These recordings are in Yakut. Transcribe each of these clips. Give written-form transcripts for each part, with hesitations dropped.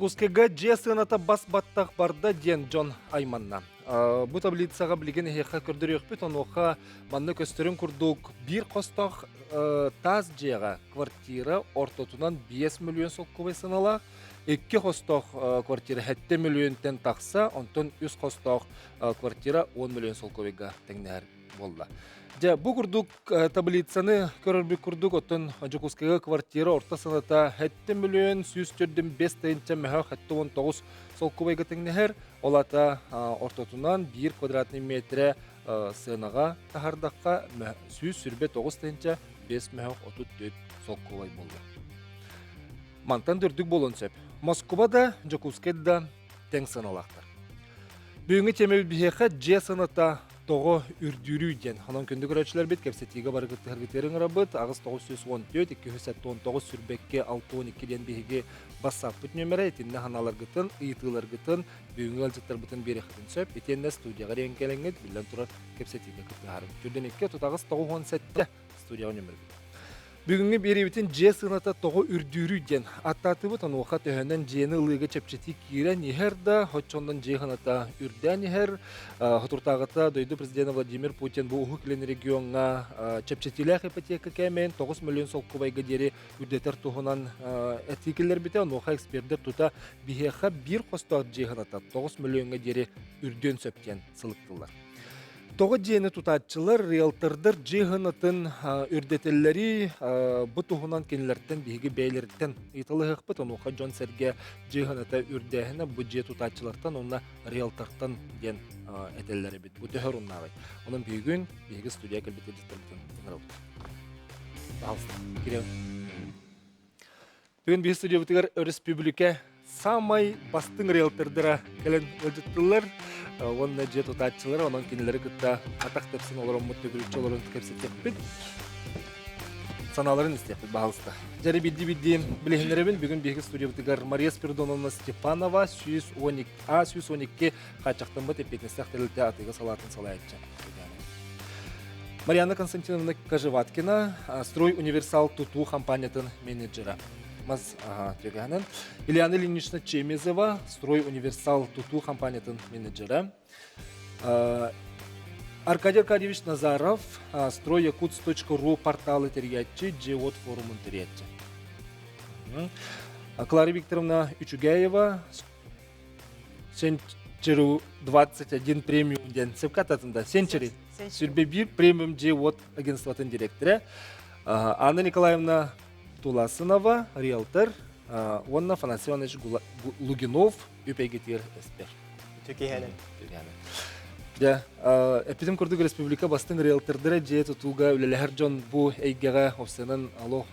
Дьокуускайга дьиэ сыаната бас баттах барда диэн дьон айманна. Бу таблицаҕа билигин эһиэхэ көрдөрүөхпүт, онуоха манна көстөрүн курдук биир хостоох таас дьиэҕэ квартира ортотунан 5 миллион солкуобай сыаналаах, икки хостоох квартира 7 миллионтан тахса, онтон үс хостоох квартира 10 миллион солкуобайга тэҥнэһэр буолла. Дьэ, бу курдук таблицаны көрөрбүт курдук, оттон Дьокуускайга квартира орто сыаната 7 миллион 145 тыһыынча мөһөх 79 солкуобайга тэҥнэһэр. Ол аата ортотунан 1 квадратный метрэ сыанаҕа таһардахха 129 тыһыынча 5 мөһөх 34 солкуобай буолла. Мантан да үрдүк буолуон сөп. Москуба да, Дьокуускай да тэҥ сыаналаахтар. Бүгүҥҥү тиэмэбит биһиэхэ дьиэ сыаната тоҕо үрдүүрүй диэн. Онон күндү көрөөччүлэрбит кэпсэтиигэ бары кыттыһаргытыгар ыҥырабыт. 8 914 279 сүүрбэккэ 62 диэн биһиги бассааппыт нүөмэрэ. Итиннэ санааларгытын, ыйытыыларгытын, бүгүҥҥү ыалдьыттарбытын биэриэххитин сөп. Итиэннэ студияҕа эрийэн кэлэҥҥит, биллэн турар, кэпсэтиигэ кыттыһарыҥ. Түрдэн 2 38 97 студияҕа нүөмэрбит. Бүгүҥҥү биэриибитин дьиэ сыаната тоҕо үрдүүрүй диэн аттаатыбыт. Онуоха төһөнөн дьиэни ылыыга чэпчэтии киирэн иһэр да, оччонон дьиэ сыаната үрдээн иһэр. Соторутааҕыта дойду президенэ Владимир Путин бу Уһук Илин региоҥҥа чэпчэтиилээх ипотека кээмэйин 9 миллион солкуобайга диэри үрдэтэр туһунан этии киллэрбитэ. Онуоха экспердэр тута биһиэхэ биир хостоох дьиэ сыаната 9 миллиоҥҥа диэри үрдүөн сөп диэн сылыктылар. Тоҕо дьиэни тутааччылар, риэлтордар дьиэ сыанатын үрдэтэллэрий, бу туһунан кинилэртэн биһиги бэйэлэриттэн ыйыталаһыахпыт. Онуоха дьон-сэргэ дьиэ сыаната үрдээһинэ бу дьиэ тутааччылартан уонна риэлтортан диэн этэллэр эбит. Бу төһө оруннааҕый? Онон бүгүн биһиги студия кэлбит ыалдьыттарбытын ыҥырабыт. Пожалуйста, кириэн. Бүгүн биһи студиябытыгар өрөспүүбүлүкэ саамай бастыҥ риэлтордара кэлэн ыалдьыттыллар уонна дьиэ тутааччылара, онон кинилэри кытта атах тэпсэн олороммут, төгүрүччү олорон кэпсэтиэхпит, санааларын истиэхпит, баһаалыста. Дьэри бидди-бидди билиһиннэрэбин. Бүгүн биһиги студиябытыгар Мария Спиридоновна Степанова, 112 А 112 хааччахтаммыт эппиэтинэстээх тэрилтэ атыыга салаатын салайааччы. Марьяна Константиновна Кожеваткина, Строй Универсал тутуу компаниятын менеджера. Маз төгәһінен. Ильяна Ильинична Чемезова, Строй Универсал тутуу компаниятын менеджера. Аркадий Аркадьевич Назаров, стройякутс.ру порталы тэрийээччи, Дьиэ-уот форумун тэрийээччи. Клара Викторовна Үчүгэева, Century 21 премиум диэн сөпкө ататында Century сүрбэ биир премиум дьиэ-уот агентствотын директора Анна Николаевна Туласынова риэлтор уонна Афанасий Иванович Лугинов үп эйгэтигэр эспер. Түкиһэнэн. Дьэ, эппитим курдук республика бастыҥ риэлтордара дьиэ тутууга үлэлэһэр дьон бу эйгэҕэ опсыанан олох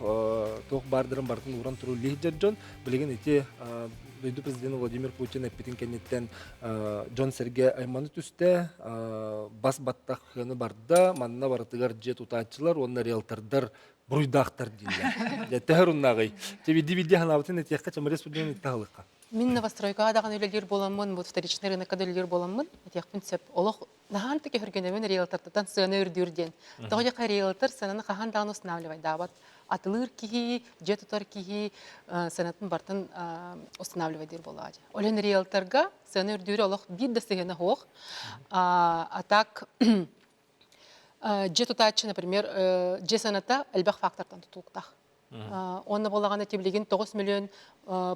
туох баардарын барытын ууран туруу лиһдэр дьон билигин ити дойду президенэ Владимир Путин эппитин кэнниттэн дьон-сэргэ айманы түстэ, бас баттах хыаны барда, манна барытыгар дьиэ тутааччылар уонна риэлтордар буруйдаахтар дииллэр. Дьэ, төһө оруннааҕый? Чэ, бидди-бидди ханаабытын этиэххэ, Чамария Спиридоновна таһылыкка. Мин новостройкаҕа даҕаны үлэлиир буоламмын, бу вторичный рынокка да үлэлиир буоламмын, этиэхпин сөп. Олох наһаан таки өһүргэнэбин риэлтортан сыана үрдүүр диэн. Тоҕо диэххэ риэлтор сыананы хаһан даҕаны устанавливайдаабат. Атылыыр киһи, дьиэ тутар киһи сыанатын бартын устанавливайдыыр буоллаҕа дии. Ол иһин риэлторга сыана үрдүүрэ олох биир да сыһыана суох. А так дьиэ тутааччы, например, дьиэ сыаната элбэх фактортан тутулуктаах. Уонна буоллаҕына тибилигин 9 миллион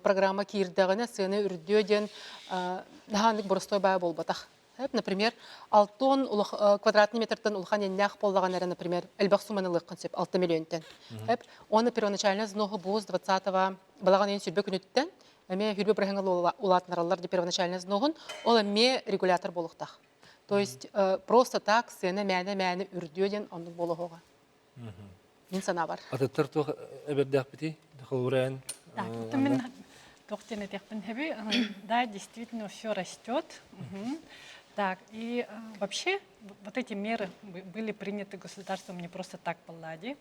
программа киирдэҕинэ сыана үрдүө диэн наһаа боростой баа буолбатах. Например, 6 квадратный метртан улахан иэннээх буоллаҕына эрэ, например, элбэх сумманы ылыаххын сөп 6 миллионтан. Уонна первоначальный взноһу бу с 20 балаҕан ыйын сүрбэ күнүттэн эмиэ хүрбэ бырыһыҥа улаатынараллар ди первоначальный взноһун, ол эмиэ регулятор буолуохтаах. То есть просто так сыана мээнэ-мээнэ үрдүө диэн оннук буолуоҕа. Мин санаабар. Атыттар туох эбэрдээхпитий? Холобураан. Так, это мен туох диэн этиэхпин хэби. Да, действительно все растет. Так, и вообще вот эти меры были приняты государством не просто так паллади.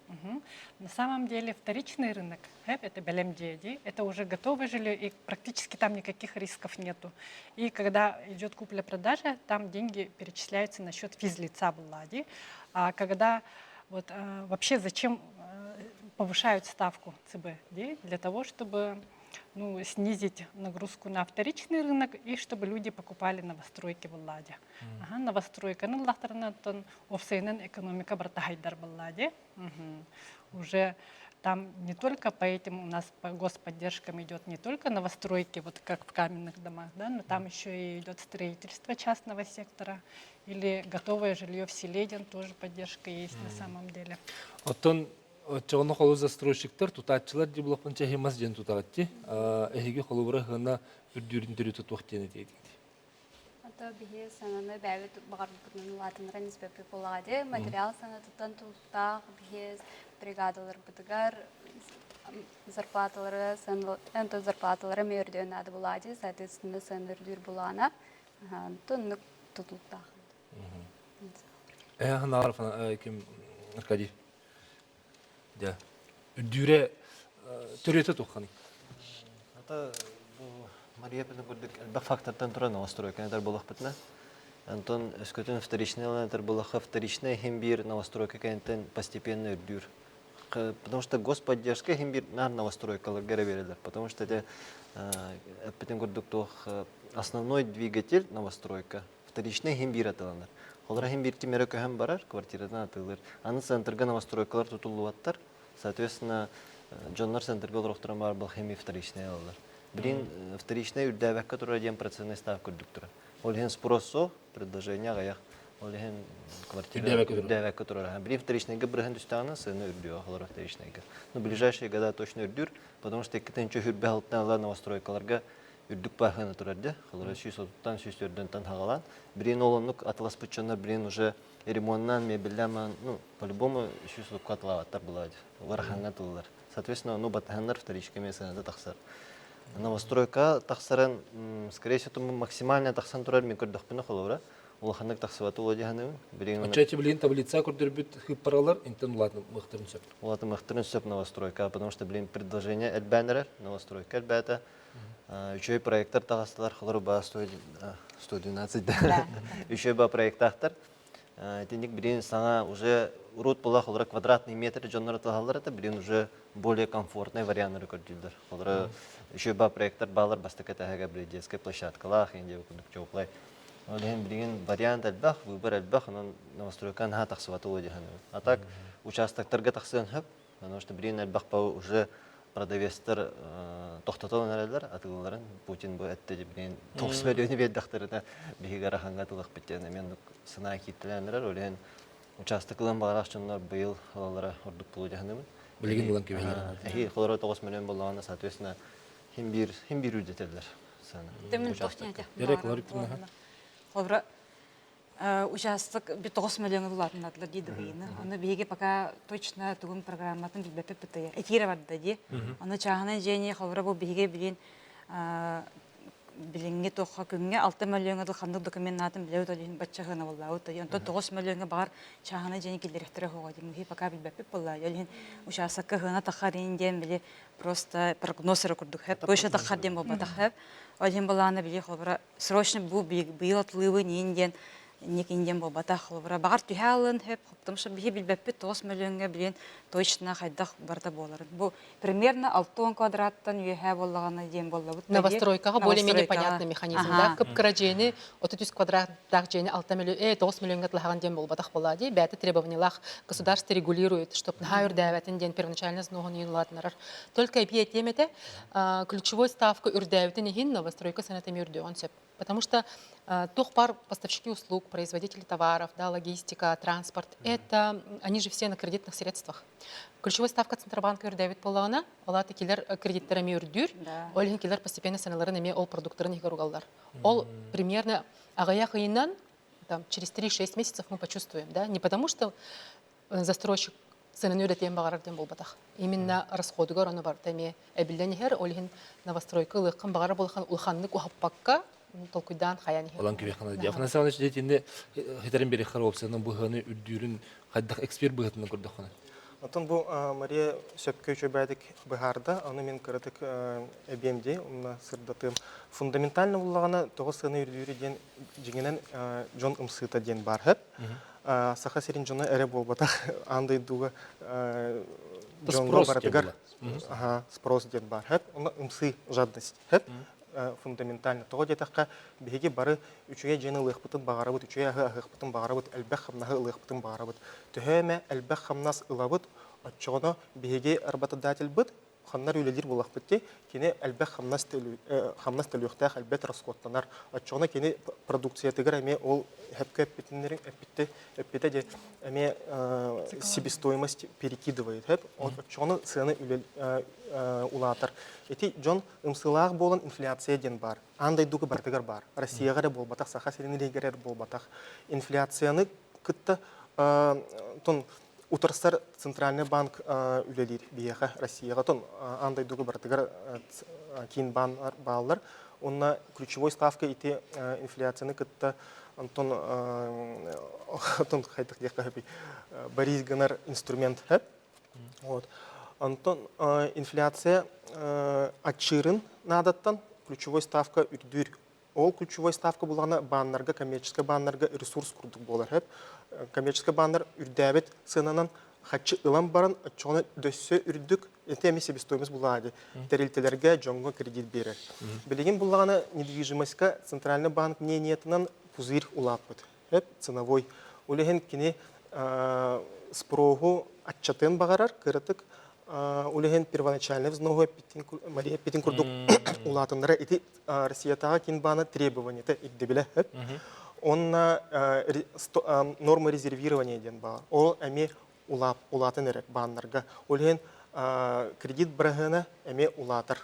На самом деле вторичный рынок, это бэлэм дьиэ, это уже готовое жилье, и практически там никаких рисков нету. И когда идет купля-продажа, там деньги перечисляются на счет физлица буолла дии. А когда вот вообще зачем повышают ставку ЦБ? Для того, чтобы ну, снизить нагрузку на вторичный рынок и чтобы люди покупали новостройки буолла дии. Ага, новостройканы ыллахтарына уопсайынан экономика барыта хайдар буолла дии. Уже там не только по этим у нас по господдержкам идет не только новостройки, вот как в каменных домах, да, но там еще и идет строительство частного сектора или готовое жилье в селе, тоже поддержка есть на самом деле. Оттон оччоҕуна холу застройщиктар тутааччылар дии булахпын чэһи мас диэн тутаҕытти. Эһиги холобура сыана үрдүүрүн төрү тутуох диэн этиэтиҥ. Ото биһи сыананы бэйэбит баҕарбыппытынан улаатыннаран испэппит буоллаҕа дии. Материал сыанатыттан тутулуктаах биһи бригадаларбытыгар зарплаталары сыана зарплаталара эмиэ үрдүөн наада буоллаҕа дии. Соответственно, сыана үрдүүр буоллаҕына, оннук тутулуктаах. Э, ханаалар ким Аркадий. Дьэ, үрдүүрэ төрүөтэ туохханый? Ата бу Мария Петровна курдук элбэх фактортан туран новостройканы этэр буоллахпытына, онтон өскөтүн вторичный ылан этэр буоллахха, вторичный иһин биир новостройка кэнниттэн постепенно үрдүүр. Потому что господдержка иһин биир наар новостройкаларга эрэ биэрэллэр. Потому что это эппитин курдук туох основной двигатель новостройка. Вторичный иһин биир атыланар. Холоро иһин биир ким эрэ көһөн барар, квартиратын атыылыыр. Аны центрга новостройкалар тутуллубаттар. Соответственно, дьоннор центрга олорохторун баар был химия вторичный алалар. Билин вторичный үрдээбэккэ турар диэн процентный ставка үрдүк турар. Ол иһин спрос суох, предложение аҕыйах. Ол иһин квартира үрдээбэккэ турар. Билин вторичныйга бырыһын түстэҕинэ сыана үрдүө олорор вторичныйга. Но ближайшие года точно үрдүүр, потому что иккитинчи үрбэ алтан ала новостройкаларга үрдүк бааһына турар дии. Холобура 130-тан 104-тэн хаҕалаан. Билин ол оннук атыласпыт дьоннор билин уже ремонтнаан, мебеллээн, ну, по-любому 130-ка атылаабаттар была ыарахаҥҥа тыллар. Соответственно, ну, батаһаннар вторичка эмиэ сыаната тахсар. Новостройка тахсарын, скорее всего, максимально тахсан турар мин көрдөхпүнэ холобура, улаханнык тахсыбаты ула дьаһаныыбын. Билигин Оччо билигин таблица көрдөрбүт хыппаралар интен улаатымыахтарын сөп. Улаатымыахтарын сөп новостройка, потому что, блин, предложение элбээн эрэр, новостройка элбээтэ. Үчүгэй проекттар таҕыстылар, холору баа 112 да. Үчүгэй ба проекттаахтар. Итинник билин саҥа уже урут була холоро квадратный метр дьоннор атылаһаллар это билин уже более комфортный варианнары көрдүүллэр. Холоро үчүгэй ба проекттар баалар бастакы этээһэгэ били детскай площадкалаах индия курдук теплай. Ол иһин билигин вариант элбэх, выбор элбэх, онон новостройка наһаа тахсыбата уо диһан. А так участоктарга тахсыан сөп, Потому что билигин элбэх уже продавецтар тохтотон эрэллэр атыыларын Путин бу этте билигин 9 мөлүйүөнү биэрдэхтэринэ биһиги арахаҥҥа атыылахпыт диэн эмиэ санаа кииртэлээн эрэр. Ол иһин учаастак ылан баҕарах дьоннор быйыл ылаллара ордук буолуо дьаһаныбын. Билигин ылан кэбиһэллэр. Эһи холоро 9 мөлүйүөн буоллаҕына, соответственно, хим биир хим биир үрдэтэллэр сыана. Холобура, участок 9 миллион улаатыннардылар дии дыбыйыны. Ону биһиги пока точно тугун программатын билбэппит бытыйа. Этиирэ барда дии. Ону чааһынай дьиэни холобура бу биһиги билин билиҥҥи туохха күҥҥэ 6 миллиоҥҥа дыл ханнык документнаатын билэбит ол иһин бачча сыана буоллаабыт. Онтон 9 миллиоҥҥа баҕар чааһынай дьиэни киллэриэхтэрэ суоҕа дии. Биһиги пока билбэппит буоллаа. Ол иһин участокка сыана таххар иһин диэн били просто прогноз эрэ курдук хэп. Точно таххар диэн буолбатах хэп. Ол иһин былаана били холобура срочно бу быйыл атылыыбын иин диэн инник диэн буолбатах холобура баҕар түһэ алын хөп потому что биһи билбэппит 9 миллионҥа билин точно хайдах барыта буоларын бу примерно 60 квадраттан үөһээ буоллаҕына диэн буоллабыт. Новостройкаҕа более-менее понятный механизм да кып-кыра дьиэни 33 квадраттаах дьиэни 6 миллион 9 миллионга тылаһаҕын диэн буолбатах буолаа дии бэйэтэ требованиялаах государство регулирует чтоб наһаа үрдээбэтин диэн первоначально взногун иин Только эбии этиэм этэ ключевой ставка үрдээбитин иһин новостройка сыаната эмиэ үрдүөҕүн сөп. Потому что туох баар поставщики услуг, производители товаров, да, логистика, транспорт, это они же все на кредитных средствах. Ключевой ставка Центробанка үрдээбит буоллаҕына, ол аата килер кредиттер эмиэ үрдүүр, ол иһин килер постепенно сыаналарын эмиэ ол продуктарын иһигэр угаллар. Ол примерно аҕыйах ыйынан, там, через 3-6 месяцев мы почувствуем, да, не потому что застройщик сыананы үрдэтиэн баҕарар диэн буолбатах. Именно расходугар ону барыта эмиэ эбиллэн иһэр, ол иһин новостройка ылыаххын баҕарар буоллаххына улаханнык уһаппакка толкуйдаан хайан иһэр. Olan кибиэххэ дии. Афанасий Иванович дьиэтинне хитерин бириэххэр уопсайынан быһыаны үрдүүрүн хайдах эксперт быһыытынан көрдөххүнэ? Оттон бу Мария сөпкө үчүгэйдик быһаарда, ону мин кыратык эбиэм дии, уонна сырдатыым. Фундаментально буллаҕына тоҕо сыана үрдүүрү диэн дьиҥинэн дьон ымсыыта диэн баар сөп. Саха сирин дьоно эрэ буолбатах, аан дойдуга дьоҥҥо барытыгар. Аха, спрос диэн баар. Хэп, онно ымсыы, жадность. Хэп, фундаментально. Тоҕо диэтэххэ, биһиги бары үчүгэй дьиэни ылыахпытын баҕарабыт, үчүгэй аһы аһыахпытын баҕарабыт, элбэх хамнаһы ылыахпытын баҕарабыт. Төһө эмэ элбэх хамнас ылабыт, оччоҕуна биһиги работодательбыт ханнар үлэлиир буоллахпыт дии, кини элбэх хамнас хамнас төлүөхтээх, элбэх расходтанар. Оччоҕуна кини продукциятыгар эмиэ ол хэпкэ эппитиннэри эппитте эппитэ дии эмиэ себестоимость перекидывает хэп. Оччоҕуна сыана улаатар. Ити дьон ымсыылаах буолан инфляция диэн баар. Аан дойдуга барытыгар баар. Россияҕа эрэ буолбатах, Саха сирин иһигэр эрэ буолбатах. Инфляцияны кытта тон утарсар Центральный банк үлэлиир биһиэхэ Россияҕа тон аан дойдуга барытыгар киин баан бааллар. Уонна ключевой ставка ити инфляцияны кытта онтон онтон хайдах диэххэ сөбүй Борис гынар инструмент Вот. Онтон инфляция аччыырын наадаттан ключевой ставка үрдүүр. Ол ключевой ставка булаҕына бааннарга, коммерческай бааннарга ресурс курдук буолар. Хөп. Коммерческай бааннар үрдээбит сыананан хаччы ылан баран, оччоҕуна дөссө үрдүк, ити эмиэ себестоимость булаҕа дии, тэрилтэлэргэ, дьоҥҥо кредит биэрэр. Билигин буллаҕына недвижимостька Центральный банк мнениетынан пузырь улааппыт. Хөп, ценовой. Ол иһин кини спроһу аччатыан баҕарар, кыратык ол иһин первоначальный взногу Мария эппитин курдук улаатыннара ити Россиятааҕы кинбаана требованиета ирдэбилэ хөп. Онна норма резервирования диэн баар. Ол эмиэ улаатан эрэр бааннарга. Ол иһин кредит быраһыана эмиэ улаатар.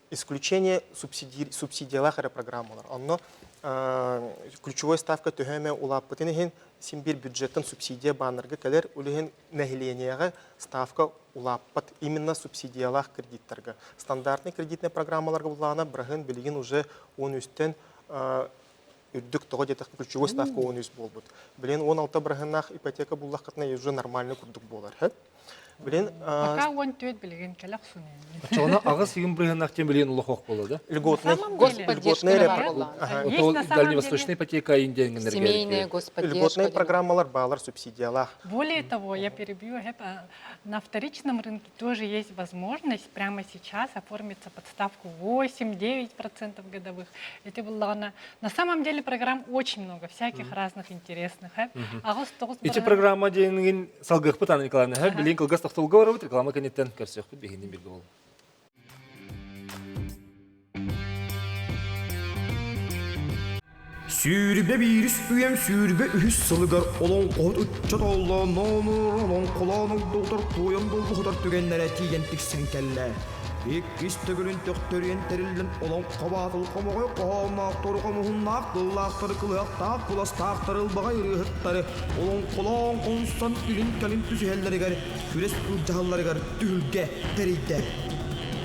Исключение субсидиялаах эрэ программалар. Онно ключевой ставка төһө эмэ улааппытын иһин син биир бюджеттан субсидия бааннарга кэлэр. Ол иһин нэһилиэнньэҕэ ставка улааппат именно субсидиялаах кредиттарга. Стандартный кредитный программаларга буллаҕына быраһын билигин уже 13-тэн үрдүк тоҕо диэтэххэ ключевой ставка 13 буолбут. Билигин 16 быраһыннаах ипотека буллаххытына уже нормальный курдук буолар. Билин Пока 14 билигин кэлэх сунен. Очоҕуна аҕыс ыйын бырыһынах тем билигин улахох буола да? Льготный Господдержка Дальневосточная ипотека индиэнгенерге. Семейная господдержка. Льготные программалар баалар субсидиялаах. Более того, я перебью, на вторичном рынке тоже есть возможность прямо сейчас оформиться под ставку 8-9% годовых. Эти было на самом деле программ очень много, всяких разных интересных. Ити программа диэнгин салгыахпыт Анна Николаевна, билин кылгас тохтолго барабыт, реклама кэнниттэн көрсүөхпүт биһигини бирге бол. Сүүрбэ биирис үйэм сүүрбэ үһүс сылыгар олоҥхоһут ыччат оллоонноор олоҥхолоон огдоотор туойан долгутар түгэннэрэ тиийэн тиксэн кэллэ. Иккис төгүлүн төхтөрүйэн тэриллэн олоҥхо баатыл хомоҕой хоһоонноохтору хомуһуннаах тыллаахтары кылыһахтаах куластаахтары ылбаҕай ырыаһыттары олоҥхолоон хонсон илин-кэлин түсүһэллэригэр күрэс былдьаһалларыгар түһүлгэ тэрийдэ.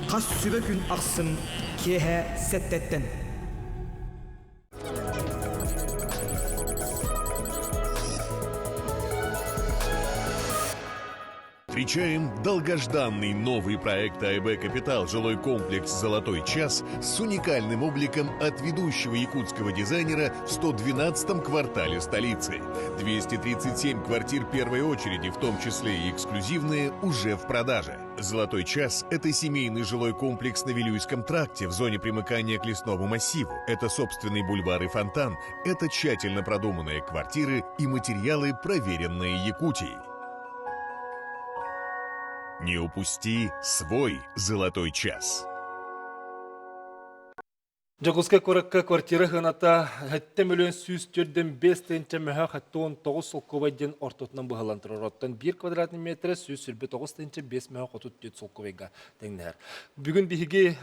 Хас сүбэ күн ахсын киэһэ сэттэттэн. Встречаем долгожданный новый проект АЭБ «Капитал» жилой комплекс «Золотой час» с уникальным обликом от ведущего якутского дизайнера в 112-м квартале столицы. 237 квартир первой очереди, в том числе и эксклюзивные, уже в продаже. «Золотой час» — это семейный жилой комплекс на Вилюйском тракте в зоне примыкания к лесному массиву. Это собственный бульвар и фонтан. Это тщательно продуманные квартиры и материалы, проверенные Якутией. Не упусти свой золотой час. Дьокуускай куоракка квартира сыаната 7 145 тыһыынча мөһөх 79 солкуобай диэн ортотунан быһалан турар. Оттон 1 квадратный метр 129 тыһыынча 5 мөһөх 34 солкуобайга тэҥнэһэр. Бүгүн биһиги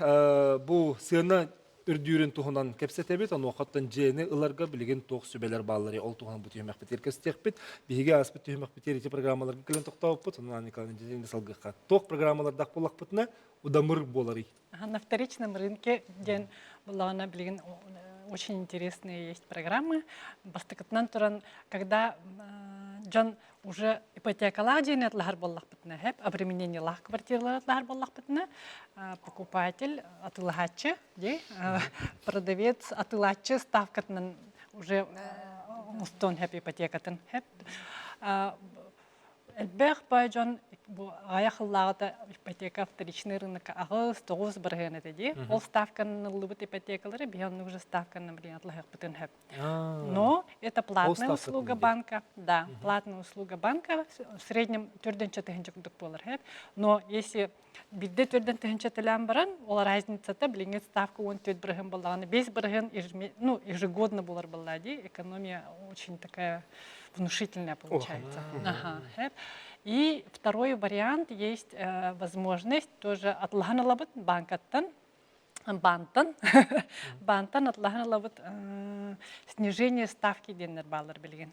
бу сыана үрдүүрүн туһунан кэпсэтэбит. Онуохаттан дьиэни ыларга билигин туох сүбэлэр баалларый ол туһунан бу түһүмэхпитигэр кэпсэтиэхпит. Биһиги ааспыт түһүмэхпитигэр ити программаларга кэлэн тохтообуппут. Онон Николай Николаевич салгыахха. Туох программалардаах буоллахпытына удамыр буоларый? На вторичном рынке диэн буллаҕына билигин очень интересные есть программы. Бастакытынан туран, когда дьон уже ипотекалаах дьиэни атлаһар буоллахпытына, хэп обременениелаах квартиралары атлаһар буоллахпытына, покупатель атыылаһааччы, дии, продавец атыылааччы ставкатынан уже устуон хэп ипотекатын хэп. Элбэх бай дьон Бу аҕыйах сыллааҕыта ипотека вторичный рынокка 8-9 бырыһыан этэ дии. Ол ставканан ыллыбыт ипотекалары биһи оннук же ставканан билигин атлаһыахпытын сөп. Но это платная услуга банка. Да, платная услуга банка в среднем төрдүнчэ тыһынча курдук буолар. Но если Бирде төрдөн тыһынча төлөөн баран, ол разницата билиҥҥи ставка 14 бырыһын буоллаҕына, 5 бырыһын ну, ежегодно буолар буолла дии. Экономия очень такая внушительная получается. Ага. И второй вариант есть возможность тоже атлаһан ылабыт банкаттан, бантан, бантан атлаһан ылабыт снижение ставки диэннэр бааллар билигин.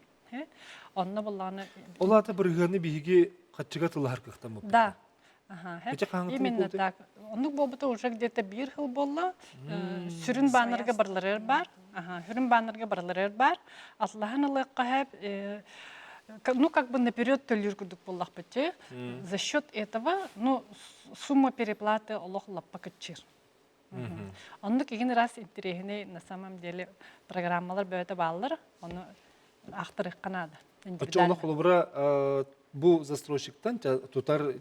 Онно буллаҕына Ол аата бырыһыаны биһиги хаччыга тыллаһар кыахтаммыппыт. Да. Именно так. Оннук буолбута уже где-то биир сыл буолла. Сүрүн бааннарга барыларыгар бар. Сүрүн бааннарга барыларыгар бар. Атлаһан ылыахха сөп. Ну, как бы наперед төлүүр курдук буоллахпыт. За счет этого, ну, сумма переплаты олох лаппа кыччыыр. Оннук игин раз интэриэһинэй на самом деле программалар бөтө бааллар, ону ахтарыахха наада. Оччоҕуна холобура бу застройщиктан тутар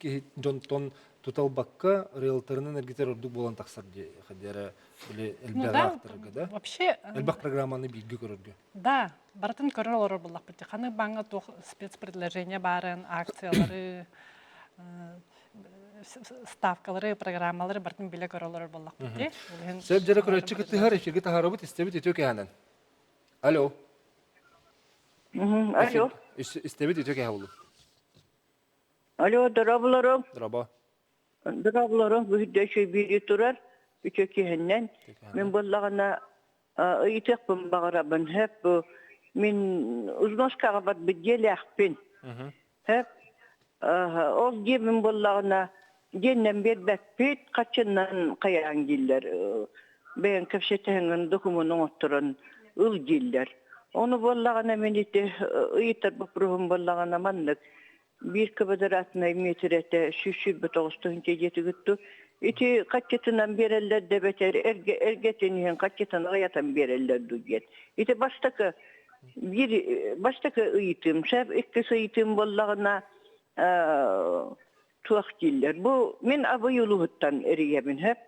киһи дьонтон туталбакка риэлторынан эргитэр ордук буолан тахсар диэри били элбэх аахтарга да вообще элбэх программаны бииргэ көрөргө да барытын көрөр олорор буоллахпыт ханнык бааҥҥа туох спецпредложение баарын акциялары ставкалары, программалары бартын биле көрө олорор буоллахпыт дии. Сөп дьэрэ көрөөччү кыттыһар эфиргэ таһаарабыт истэбит үтүө кэһэнэн. Алло. Алло. Истэбит үтүө кэһэ буллум. Алло, дорооболорум. Дорообо. Дорооболорум, бүһүдэ үчүгэй биири турар, үтүө киһиннэн. Мин буоллаҕына ыйытыахпын баҕарабын. Хөп бу мин узноскаҕа барбыт дьиэлээхпин. Сөп. Ол диэбин буоллаҕына, диэннэн биэрбэппит, хаччыннан хайаан дииллэр. Бэйэҥ кэпсэтэһиҥҥин докумуон оҥотторон ыл дииллэр. Ону буоллаҕына мин ити ыйытар боппуруоһум буоллаҕына маннык. Биир квадратнай метрэтэ 129 тыһыынча диэтигит дуу. Ити хаччытынан биэрэллэр да эбэтэр эргэ эргэтин иһин хаччытын аҕыйатан биэрэллэр дуу диэн. Ити бастакы Биир бастакы ыйытыым, сөп иккис ыйытыым буоллаҕына туох дииллэр. Бу мин Абый улууһуттан эрийэбин сөп.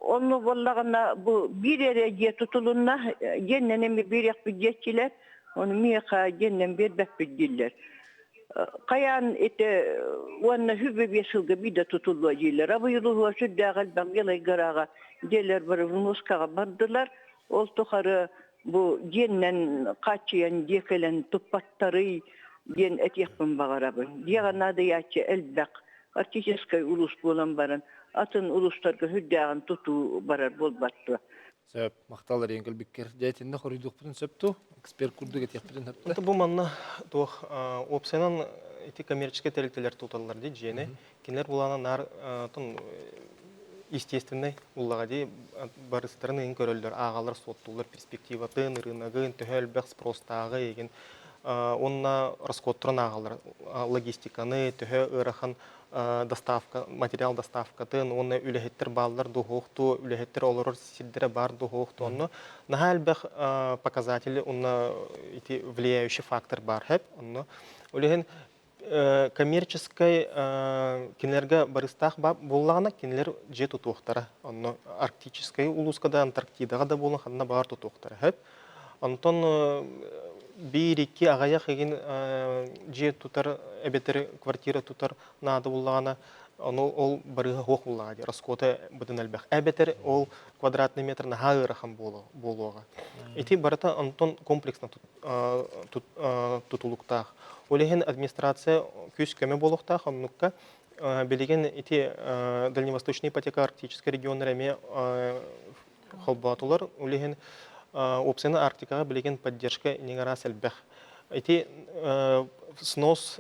Онну буоллаҕына бу биир эрэ дьиэ тутулунна, дьиэннэн эми биэриэхпит диэччилэр, ону миэхэ дьиэннэн биэрбэппит дииллэр. Хайаан ити уонна хүбэ биэс сылга биирдэ тутуллуо дииллэр. Абый улууһугар сүрдээх элбэх белай гораҕа дьиэлэр бары муускаҕа бардылар. Ол тухары бу дьиэннэн хааччыйан дьиэ кэлэн туппаттарый диэн этиэхпин баҕарабын. Дьиэҕэ наадыйааччы элбэх арктическай улуус буолан баран атын улуустарга сүрдээҕин тутуу барар буолбат дуо? Сөп, махтал эриэн кэлбиккэр. Дьэ, итиннэ хоруйдуохпутун сөп дуу? Эксперт курдук этиэхпитин сөп да? Бу манна туох уопсайынан ити коммерческий тэрилтэлэр туталлар дии дьиэни. Кинилэр булаана наар естественнэй уллаҕа дии барыстарын ыйын көрөллөр, ааҕаллар, суоттууллар перспективатын, рыногын, төһө элбэх спростааҕы игин уонна расходтарын ааҕаллар, логистиканы, төһө ыарахан доставка, материал доставкатын уонна үлэһиттэр бааллар дуһуохту, үлэһиттэр олорор сирдэрэ баар дуһуохту. Онно наһаа элбэх показатели уонна ити влияющий фактор баар хэп. Онно ол иһин коммерческай кинилэргэ барыстаах буоллаҕына, кинилэр дьиэ тутуохтара. Онно арктическай улууска да, Антарктидаҕа да буолан ханна баҕар тутуохтара сөп. Онтон биир-икки аҕыйах игин дьиэ тутар эбэтэр квартира тутар наада буоллаҕына, ону ол барыһа суох буоллаҕа дии, расхода быдан элбэх. Эбэтэр ол квадратный метр наһаа ыарахан буолуоҕа. Ити барыта онтон комплексно тутулуктаах. Ол иһин администрация күүс-көмө буолуохтаах, оннукка билигин ити Дальневосточный ипотека арктическай регионнар эмиэ холбоотулар. Ол иһин уопсайынан Арктикаҕа билигин поддержка иҥараас элбэх. Ити снос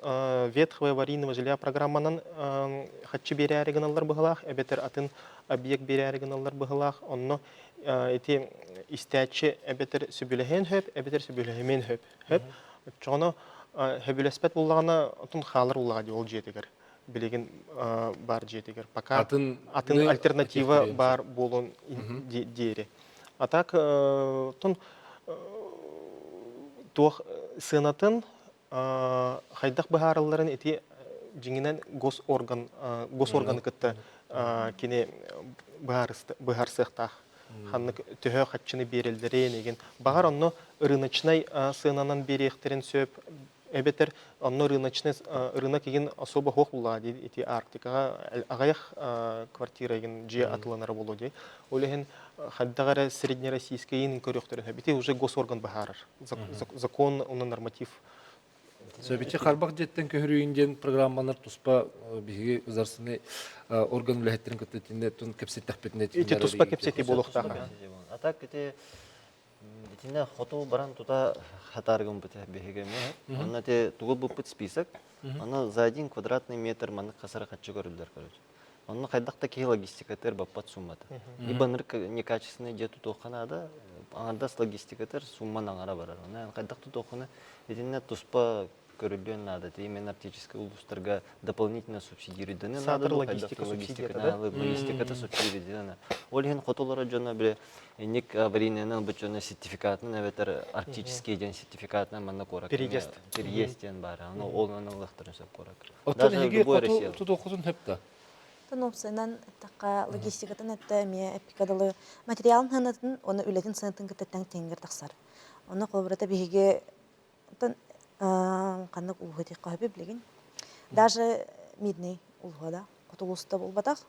ветхого аварийного жилья программанан хаччы биэрээри гыналлар быһылаах, эбэтэр атын объект биэрээри гыналлар быһылаах. Онно ити истээччи эбэтэр сөбүлэһиэн сөп, эбэтэр сөбүлэһимиэн сөп. Сөп. Оччоҕуна сөбүлэспэт буоллаҕына, отун хаалар буоллаҕа дии ол дьиэтигэр. Билигин баар дьиэтигэр. Пока атын, атын альтернатива баар буолуон диэри. А так отун туох сыанатын хайдах быһаарылларын ити дьиҥинэн госорган госорганы кытта кини быһаарсыахтаах. Ханнык төһө хаччыны биэрэллэрин игин. Баҕар онно рыночнай сыананан биэриэхтэрин сөп, эбэтэр онно рыночный рынок игин особо суох буллаҕа дии ити Арктикаҕа аҕыйах квартира игин дьиэ атыланара буолуо дии. Ол иһин хайдах эрэ среднероссийскайын көрүөхтэрин сөп. Ити уже госорган быһаарар. Закон уонна норматив. Сөбүччү харбах дьиэттэн көһөрүүн диэн программалар туспа биһиги государственный орган үлэһиттэрин кытта итиннэ кэпсэттэхпитинэ Ити туспа кэпсэтии буолуохтаах. А так ити Итиннэ хоту баран тута хатааргыммыт биһиги эмиэ. Онно ити тугу буппут список. Онно за один квадратный метр маннык хасара хаччы көрүллэр короче. Онно хайдах да киһи логистикатыгар баппат суммата. Либо ынырык некачественный дьиэ тутуохха наада, аҥардас логистикатыгар сумман аҥара барар. Онно хайдах тутуоххуна итиннэ туспа көрүллүөн наада. Именно арктическай улуустарга дополнительно субсидируйданы наада. Логистика логистика логистиката субсидируйдана. Ол иһин хотулара дьоно бile инник аварийнайынан ылбыт дьоно сертификатынан эбэтэр арктический диэн сертификатынан манна куоракка переезд переезд диэн баар. Аны ол ылыахтарын сөп куоракка. Оттон эһиги хоту тутуоххутун сөп да? Тон эттэххэ логистикатын этте эмиэ эппикэ дылы материалын сыанатын уонна үлэтин сыанатын кытта тэҥ тэҥгэр тахсар. Онно холобурата биһиги Оттон ханнык улууһу этиэххэ сөбүй билигин? Даже Мидный улууһа да хоту улууста буолбатах.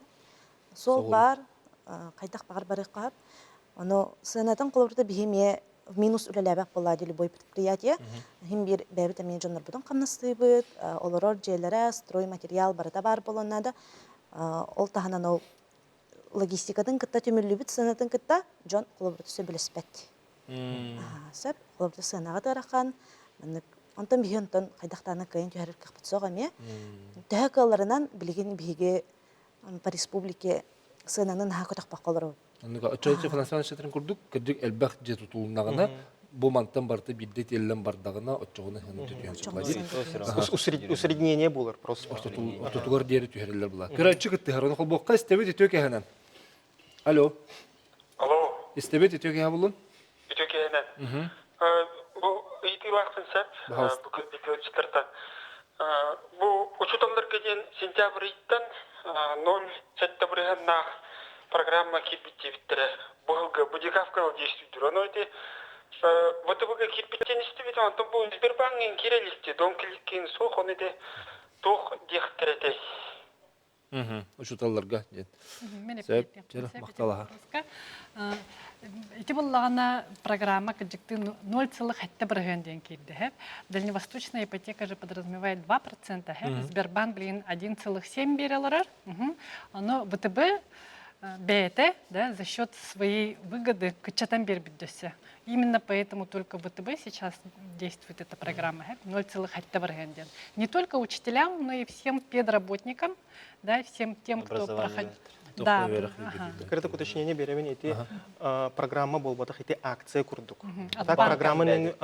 Суол баар, хайдах баҕар барыахха сөп. Ону сыанатын холобурта биһи эмиэ в минус үлэлээбэт буолла дии любой предприятие. Иһин биир бэйэбит эмиэ дьоннорбутун хамнастыыбыт, олорор дьиэлэрэ, стройматериал барыта баар буолуон наада. Ол таһынан ол логистикатын кытта түмүллүбүт сыанатын кытта дьон холобурта сөбүлэспэт. Сөп. Холобур, сыанаҕа ыарахан. Маннык онтон биһиги онтон хайдахтаана кыайан түһэрэр кыахпыт суох эмиэ. Төһө кыалларынан билигин биһиги по республике сыананы наһаа көтөхпөккө олоробут. Оннук оччо финансовый шатрын курдук кырдьык элбэх дьиэ тутулуннаҕына бу мантан барыта биирдэ тиэллэн бардаҕына оччоҕуна сыана түһүөн сөп. Усреднение буолар просто. Ортотугар диэри түһэриллэр була. Көрөөччү кыттыһар. Ону холбуохха истэбит үтүө кэһэнэн. Алло. Алло. Истэбит үтүө киһи булун. Үтүө киһинэн. Бу ыйытыылаахпын сөп. Бу видеочтартан. Бу учууталларга диэн сентябрь ыйыттан 0,7 бырыһыаннаах программа киирбит диэбиттэрэ. Бу сылга бу декавкаҕа действуйдур. Ону ити ВТБ-га киирбит диэн истибитим. Онтон бу Сбербанкин киирэ иликти. Дом кликкин суох. Ону ити туох диэхтэр этэй? Учууталларга диэн. Сөп, махталаха. Ити буллаҕына программа кырдьыктыы 0,7 бырыһыан диэн киирдэ. Дальневосточная ипотека же подразумевает 2%. Сбербанк билигин 1,7 бере олорор. Ону ВТБ бэйэтэ да, за счет своей выгоды кыччатан биэрбит дөссө. Именно поэтому только ВТБ сейчас действует эта программа 0,7 бырыһыан диэн. Не только учителям, но и всем педработникам, да, всем тем, кто проходит. Да. Кырдык уточнение беремин ити программа буолбатах ити акция курдук. Так программа нөҥү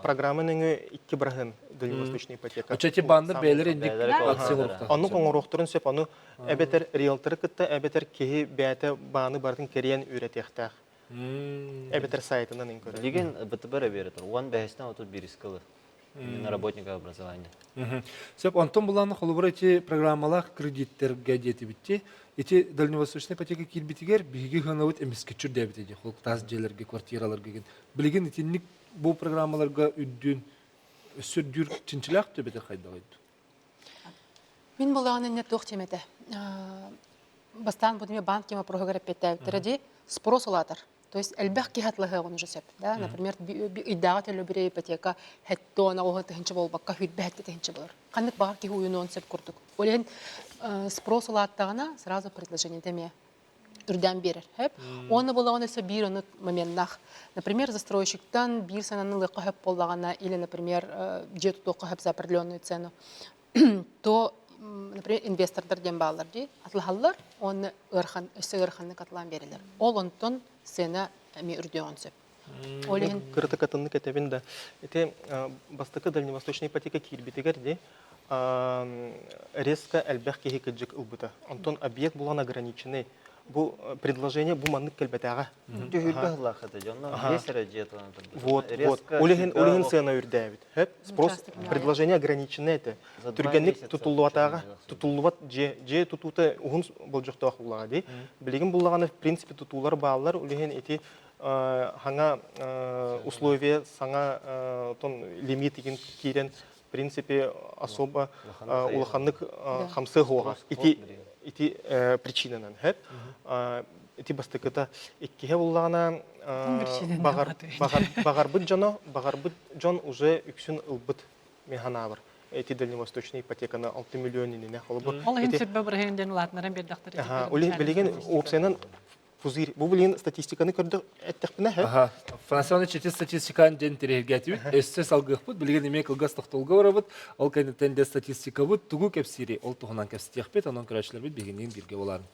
программа нөҥү икки быраһын дальневосточная ипотека. Очо баннер бээлер инник акция Ону оҥоруохтарын сөп ону эбэтэр риэлторы кытта эбэтэр киһи бэйэтэ бааны барытын кэриэн үөрэтиэхтээх. Эбэтэр сайтынан ин көрөр. Билигин БТБ эрэ биэрэ Уон бэһистэн 31 кылы. Именно работника образования. Сөп, онтон булааны холобура ити программалаах кредиттергэ диэтибитти. Ити дальневосточная ипотека киирбитигэр биһиги ханабыт эмискеччүр диэбит ди. Холк таас дьиэлэргэ, квартираларга ген. Билигин итинник бу программаларга үрдүн өссө үрдүүр чинчилээх төбөтө хайдаҕый? Мин булаҕын инне туох диэм этэ. Бастаан бу банк кем вопроһугар эппиэттээбиттэрэ дии спрос улаатар. То есть элбэх киһи атлаһыаҕын уже сөп. Да? Например, ыйдааҕы төлөбүрэ ипотека хэттон оҕо тыһынча буолбакка хүрбэ хэттэ тыһынча болар. Ханнык баҕар киһи уйунуон сөп курдук. Ол иһин спрос улааттаҕына сразу предложение эмиэ үрдээн биэрэр. Хөп. Уонна буоллаҕына өссө биир ону моменнаах. Например, застройщиктан биир сананы ылыахха хөп буоллаҕына или, например, дьиэ тутуохха хөп за определенную цену, то, например, инвестордар диэн бааллар дии, атлаһаллар уонна ыарахан, өссө ыараханнык атлаан биэрэллэр. Ол онтон сцена эмиэ үрдүөҕүн сөп. Ол иһин Кырытыкатыннык этэбин да. Ити бастакы дальневосточная ипотека киирбитигэр дии резко элбэх киһи кыдьык ылбыта. Онтон объект булан ограниченный. Бу предложение бу маннык кэлбэтэҕэ. Түһүлбэ сыллаах этэ дьонно биэс эрэ дьиэ туһунан турбут. Вот, вот. Ол иһин сыана үрдээбит. Хөп, спрос предложение ограниченное этэ. Түргэнник тутуллубатааҕа, тутуллубат дьиэ, дьиэ тутуута уһун болдьохтоох буллаҕа дии. Билигин буллаҕына, в принципе, тутуулар бааллар, ол иһин ити саҥа условия, саҥа тон лимит игин киирэн, в принципе, особо улаханнык хамсыы суоҕа. Ити ити причинанан хэп. Ити бастакыта иккиһэ буллаҕына баҕарбыт дьоно, баҕарбыт дьон уже үксүн ылбыт механаабар. Эти дальневосточный ипотеканы 6 миллион иннинэ холобур. Ол иһин сүрбэ бырыһыан диэн улаатынаран биэрдэхтэр. Ол иһин билигин уопсайынан пузырь. Бу билигин статистиканы көрдөх эттэхпинэ Аха. Францияны чити статистикан дьэн тирэһиргээтибит. Өссө салгыахпыт. Билигин эмиэ кылгас тохтолго барабыт. Ол кэнниттэн де статистикабыт тугу кэпсиири ол туһунан кэпсэтиэхпит. Онон көрөөччүлэрбит биһигинниин бииргэ буоларын.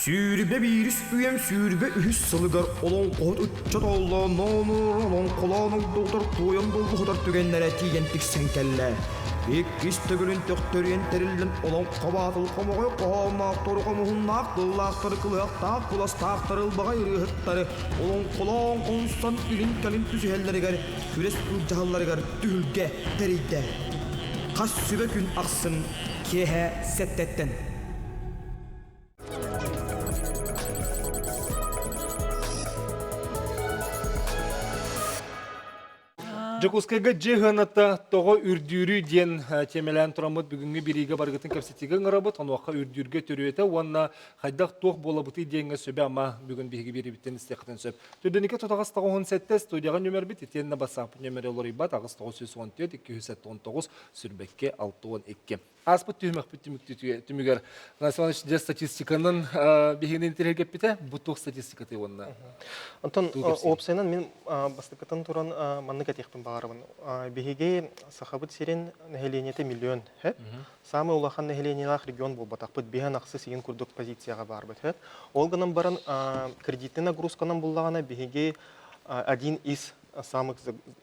21 үйэм 23 сылыгар олоҥхоһут ыччат оллооноонуур олоҥхолоон ойдоҕутар туойан долгуһутар түгэннэрэ тиийэн тиксэн кэллэ. Иккис төгүлүн төхтөрүйэн тэриллэн олоҥхо баатыл хомоҕой хоһоонноохтору хомуһуннаах тыллаахтары кылыһахтаах куластаахтары ылбаҕай ырыаһыттары олоҥхолоон хонсон илин-кэлин түсүһэллэригэр күрэс былдьаһалларыгар түһүлгэ тэрийдэ. Хас сүбэ күн ахсын киэһэ сэттэттэн. Дьокуускайга дьиэ сыаната тоҕо үрдүүрүй диэн тиэмэлээн тураммыт бүгүҥҥү бириигэ барыгытын кэпсэтиигэ ыҥырабыт. Онуоха үрдүүргэ төрүөтэ уонна хайдах туох буолабытый диэҥҥэ сүбэ-ама бүгүн биһиги биэриибиттэн истиэххитин сөп. Түрдэнике тутаҕас 97 студияҕа нүмербит итиэннэ бассаап нүмерэ уларыйбат 8914 279 сүрбэккэ 62. Ааспыт түһүмэхпит түмүгэр Афанасий Иванович дьэ статистиканын биһигини интэриэһиргэппитэ. Бу туох статистикатай уонна? Онтон уопсайынан мин бастакытан туран маннык этиэхпин баҕарабын. Биһиги Сахабыт сирин нэһилиэнньэтэ миллион. Самый улахан нэһилиэнньэлээх регион буолбатахпыт. Биһэн ахсыс игин курдук позицияҕа баарбыт. Ол гынан баран кредитный нагрузканан буллаҕына биһиги один из самых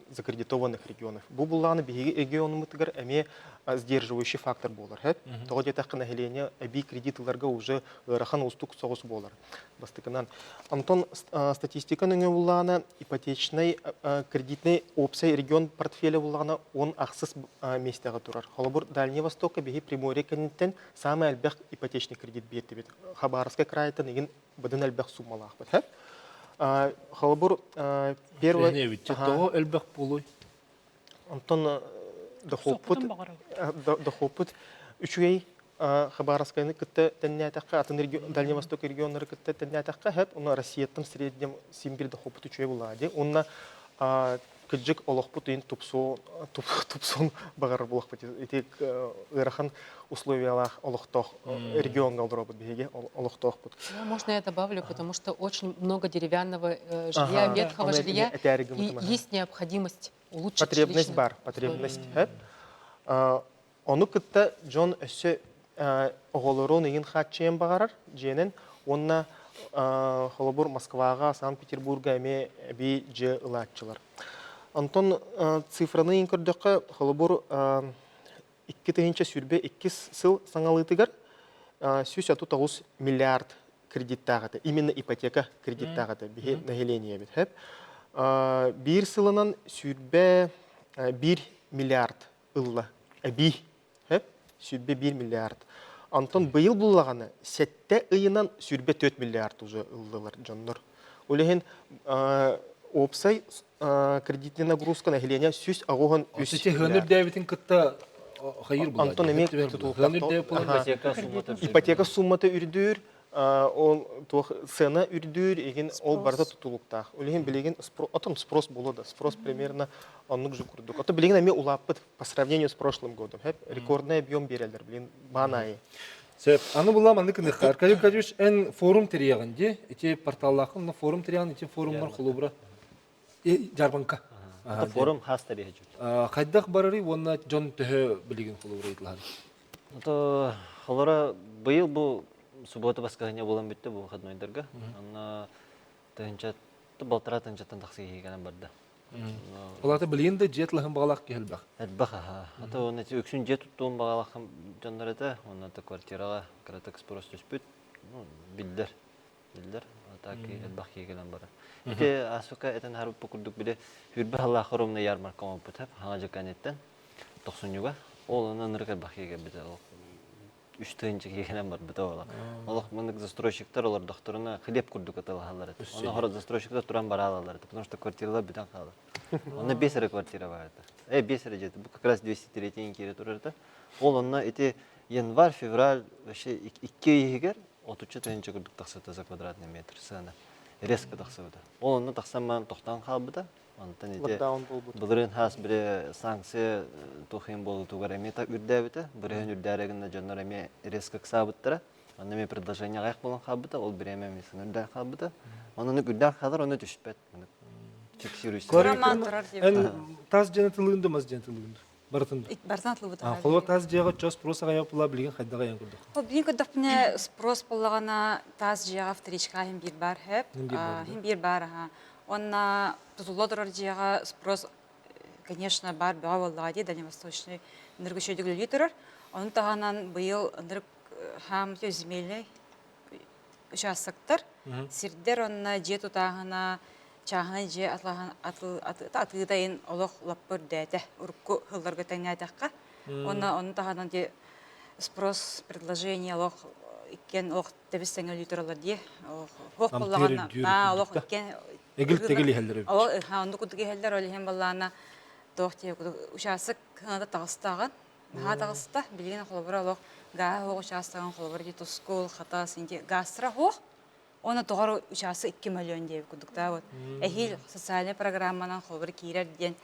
закредитованных регионов. Бу буллаҕына биһиги регионуммутугар эмиэ сдерживающий фактор буолар. Тоҕо диэтэххэ нэһилиэнньэ эбии кредит ыларга уже ыарахан уустук соҕус буолар. Бастакынан. Онтон статистика нөҥүө буллаҕына ипотечный кредитный опция регион портфеля буллаҕына он ахсыс миэстэҕэ турар. Холобур, Дальний Востокка биһи Приморье кэнниттэн самый элбэх ипотечный кредит биэрдибит. Хабаровскай крайтан игин быдан элбэх суммалаахпыт. Холобур, первый... Тоҕо элбэх буолуй? Онтон дохуоппут дохуоппут үчүгэй Хабаровскайны кытта тэннээтэххэ, атын Дальний Восток регионнары кытта тэннээтэххэ, хэт, уна Россияттан среднем син бир дохуоппут үчүгэй булаа ди. Уонна кырдьык олохпут иин тупсуон баҕарар буолуохпут. Ити ыарахан условиялаах олохтоох региоҥҥа олоробут биһиги олохтоохпут. Можно я добавлю, потому что очень много деревянного жилья, ветхого жилья, и есть необходимость улучшить Потребность бар, потребность. Ону кытта дьон өссө оҕолорун ыйын хааччыйан баҕарар дьиэнэн уонна холобур Москваҕа, Санкт-Петербурга эмиэ эбии дьиэ ылааччылар. Онтон цифраны ыйын көрдөххө, холобур 2022 сыл саҥалыытыгар 139 миллиард кредиттаах этэ. Именно ипотека кредиттаах этэ. Биһи нэһилиэнньэбит. Биир сылынан 1 миллиард ылла. Эбии. 101 миллиард. Онтон быйыл буллаҕына сэттэ ыйынан 24 миллиард уже ыллылар дьоннор. Ол иһин уопсай кредитный нагрузка населения 183 Ити хыан үрдээбитин кытта хайыр була. Антон эмиэ ипотека суммата үрдүүр, ол туох сцена үрдүүр, игин ол барыта тутулуктаах. Ол иһин билигин отом спрос буолуо да, спрос примерно оннук же курдук. Ото билигин эмиэ улааппыт по сравнению с прошлым годом. Рекордный объем берелер, блин, баанайы. Сөп. Аны була маннык ыныхха. Аркадий Аркадьевич, эн форум тэрийэҕин дии. Ити порталлаахын, но форум тэрийэҕин, ити форумнар холобура дьаарбаҥка. Форум хас тэрийэ Хайдах барарый уонна дьон төһө билигин холобура ыйытылаһар? То холоро быйыл бу суббота баскаһыня буолан бүттэ бу выходнойдарга. Онно тыһынча балтараа тыһынчаттан тахса киһи кэлэн барда. Ол билигин да дьиэ тылаһын баҕалаах киһи элбэх. Элбэх аха. Ата оны үксүн дьиэ туттуон баҕалаах дьоннор этэ. Онно квартираҕа кыратык спрос түспүт. Ну, биллэр. Биллэр. Так элбэх киһи кэлэн барар. Ити Асука этэн харбыппы курдук били хүрбэ халлаах ровно ярмарка оҥорбут хаҥа дьыканеттен тохсунньуга. Ол онон ынырык элбэх киһи кэлбитэ. Үс тыһыынча киһи кэлэн барбыта ола. Олох маннык застройщиктар олордохторуна хлеб курдук атылаһаллар этэ. Онно хорот застройщиктар туран бараалалар этэ, потому что квартиралар бүтэн хаалар. Онно биэс эрэ квартира бар этэ. Биэс эрэ дьиэтэ. Бу как раз 203 киирэ турар этэ. Ол онно ити январь, февраль вообще икки ый иһигэр отучча тыһыынча курдук тахсыбыта за квадратный метр сыана. Резко тахсыбыта. Ол онно тахсан баран тохтоон хаалбыта. Онтон ити былырыын хаас бире санкция туох иһин буолуутугар эмиэ үрдээбитэ. Бырыһын үрдээри гына дьоннор эмиэ резко ыксаабыттара. Онно эмиэ предложение аҕыйах буолан хаалбыта, ол бириэмэ эмиэ сыана үрдээн хаалбыта. Онон үрдээн хаалар, ону түспэт. Эн тас дьиэни тылыын да мас дьиэни тылыын Барытын Барытын атылыбыт. Холобур тас дьиэҕэ чос спрос аҕыйах була билигин хайдах айан курдук. Ол билигин көрдөхпүнэ спрос буоллаҕына тас дьиэҕэ вторичка иһин биир бар хэп. Иһин биир бар аха. Уонна тутулла турар дьиэҕэ спрос конечно бар бөҕө буоллаҕа дии дальневосточный ынырык үчүгэйдик үлэлии турар. Ону таһынан быйыл ынырык хаам земельный участоктар сирдэр уонна дьиэ тутааһына чааһынай дьиэ атыытайын олох лаппа үрдээтэ урукку сылларга тэҥнээтэххэ уонна ону таһынан ди спрос предложение олох иккиэн олох тэбис тэҥэ өлүү тураллар дии хуох буоллаҕына аа олох иккиэн эгил тэгил иһэллэр эбит ол оннук курдук иһэллэр ол иһин баллаана туох диэ учаастак хыната таҕыстааҕын наһаа таҕыста билигин холобура олох гааһа суох учаастагын холобура ди тускул хатас инти гаастара суох Оны тоҕор учаасы 2 миллион диэбит курдук да вот. Эһиил социальный программанан холобур киирэр диэн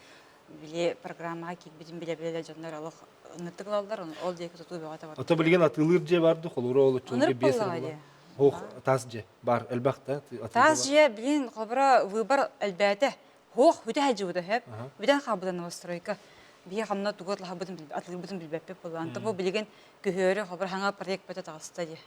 били программаҕа киирбитин билэ-билэ дьоннор олох ыныртык ылаллар, ол диэки тутуу бөҕө табар. Ото билигин атыылыыр дьиэ бар ду, холобура ол оччолорго биэс эрэ Ох, таас дьиэ бар, элбэх да. Таас дьиэ билигин холобура выбор элбээтэ. Хуох бүтэ сылдьыбыта сөп. Бүтэн хаалбыта новостройка. Биһи ханна тугу атлаһабытын атылыырбытын билбэппит буоллаан. Бу билигин күһүөрү холобура хаҥа проект бөтө таҕыста дии.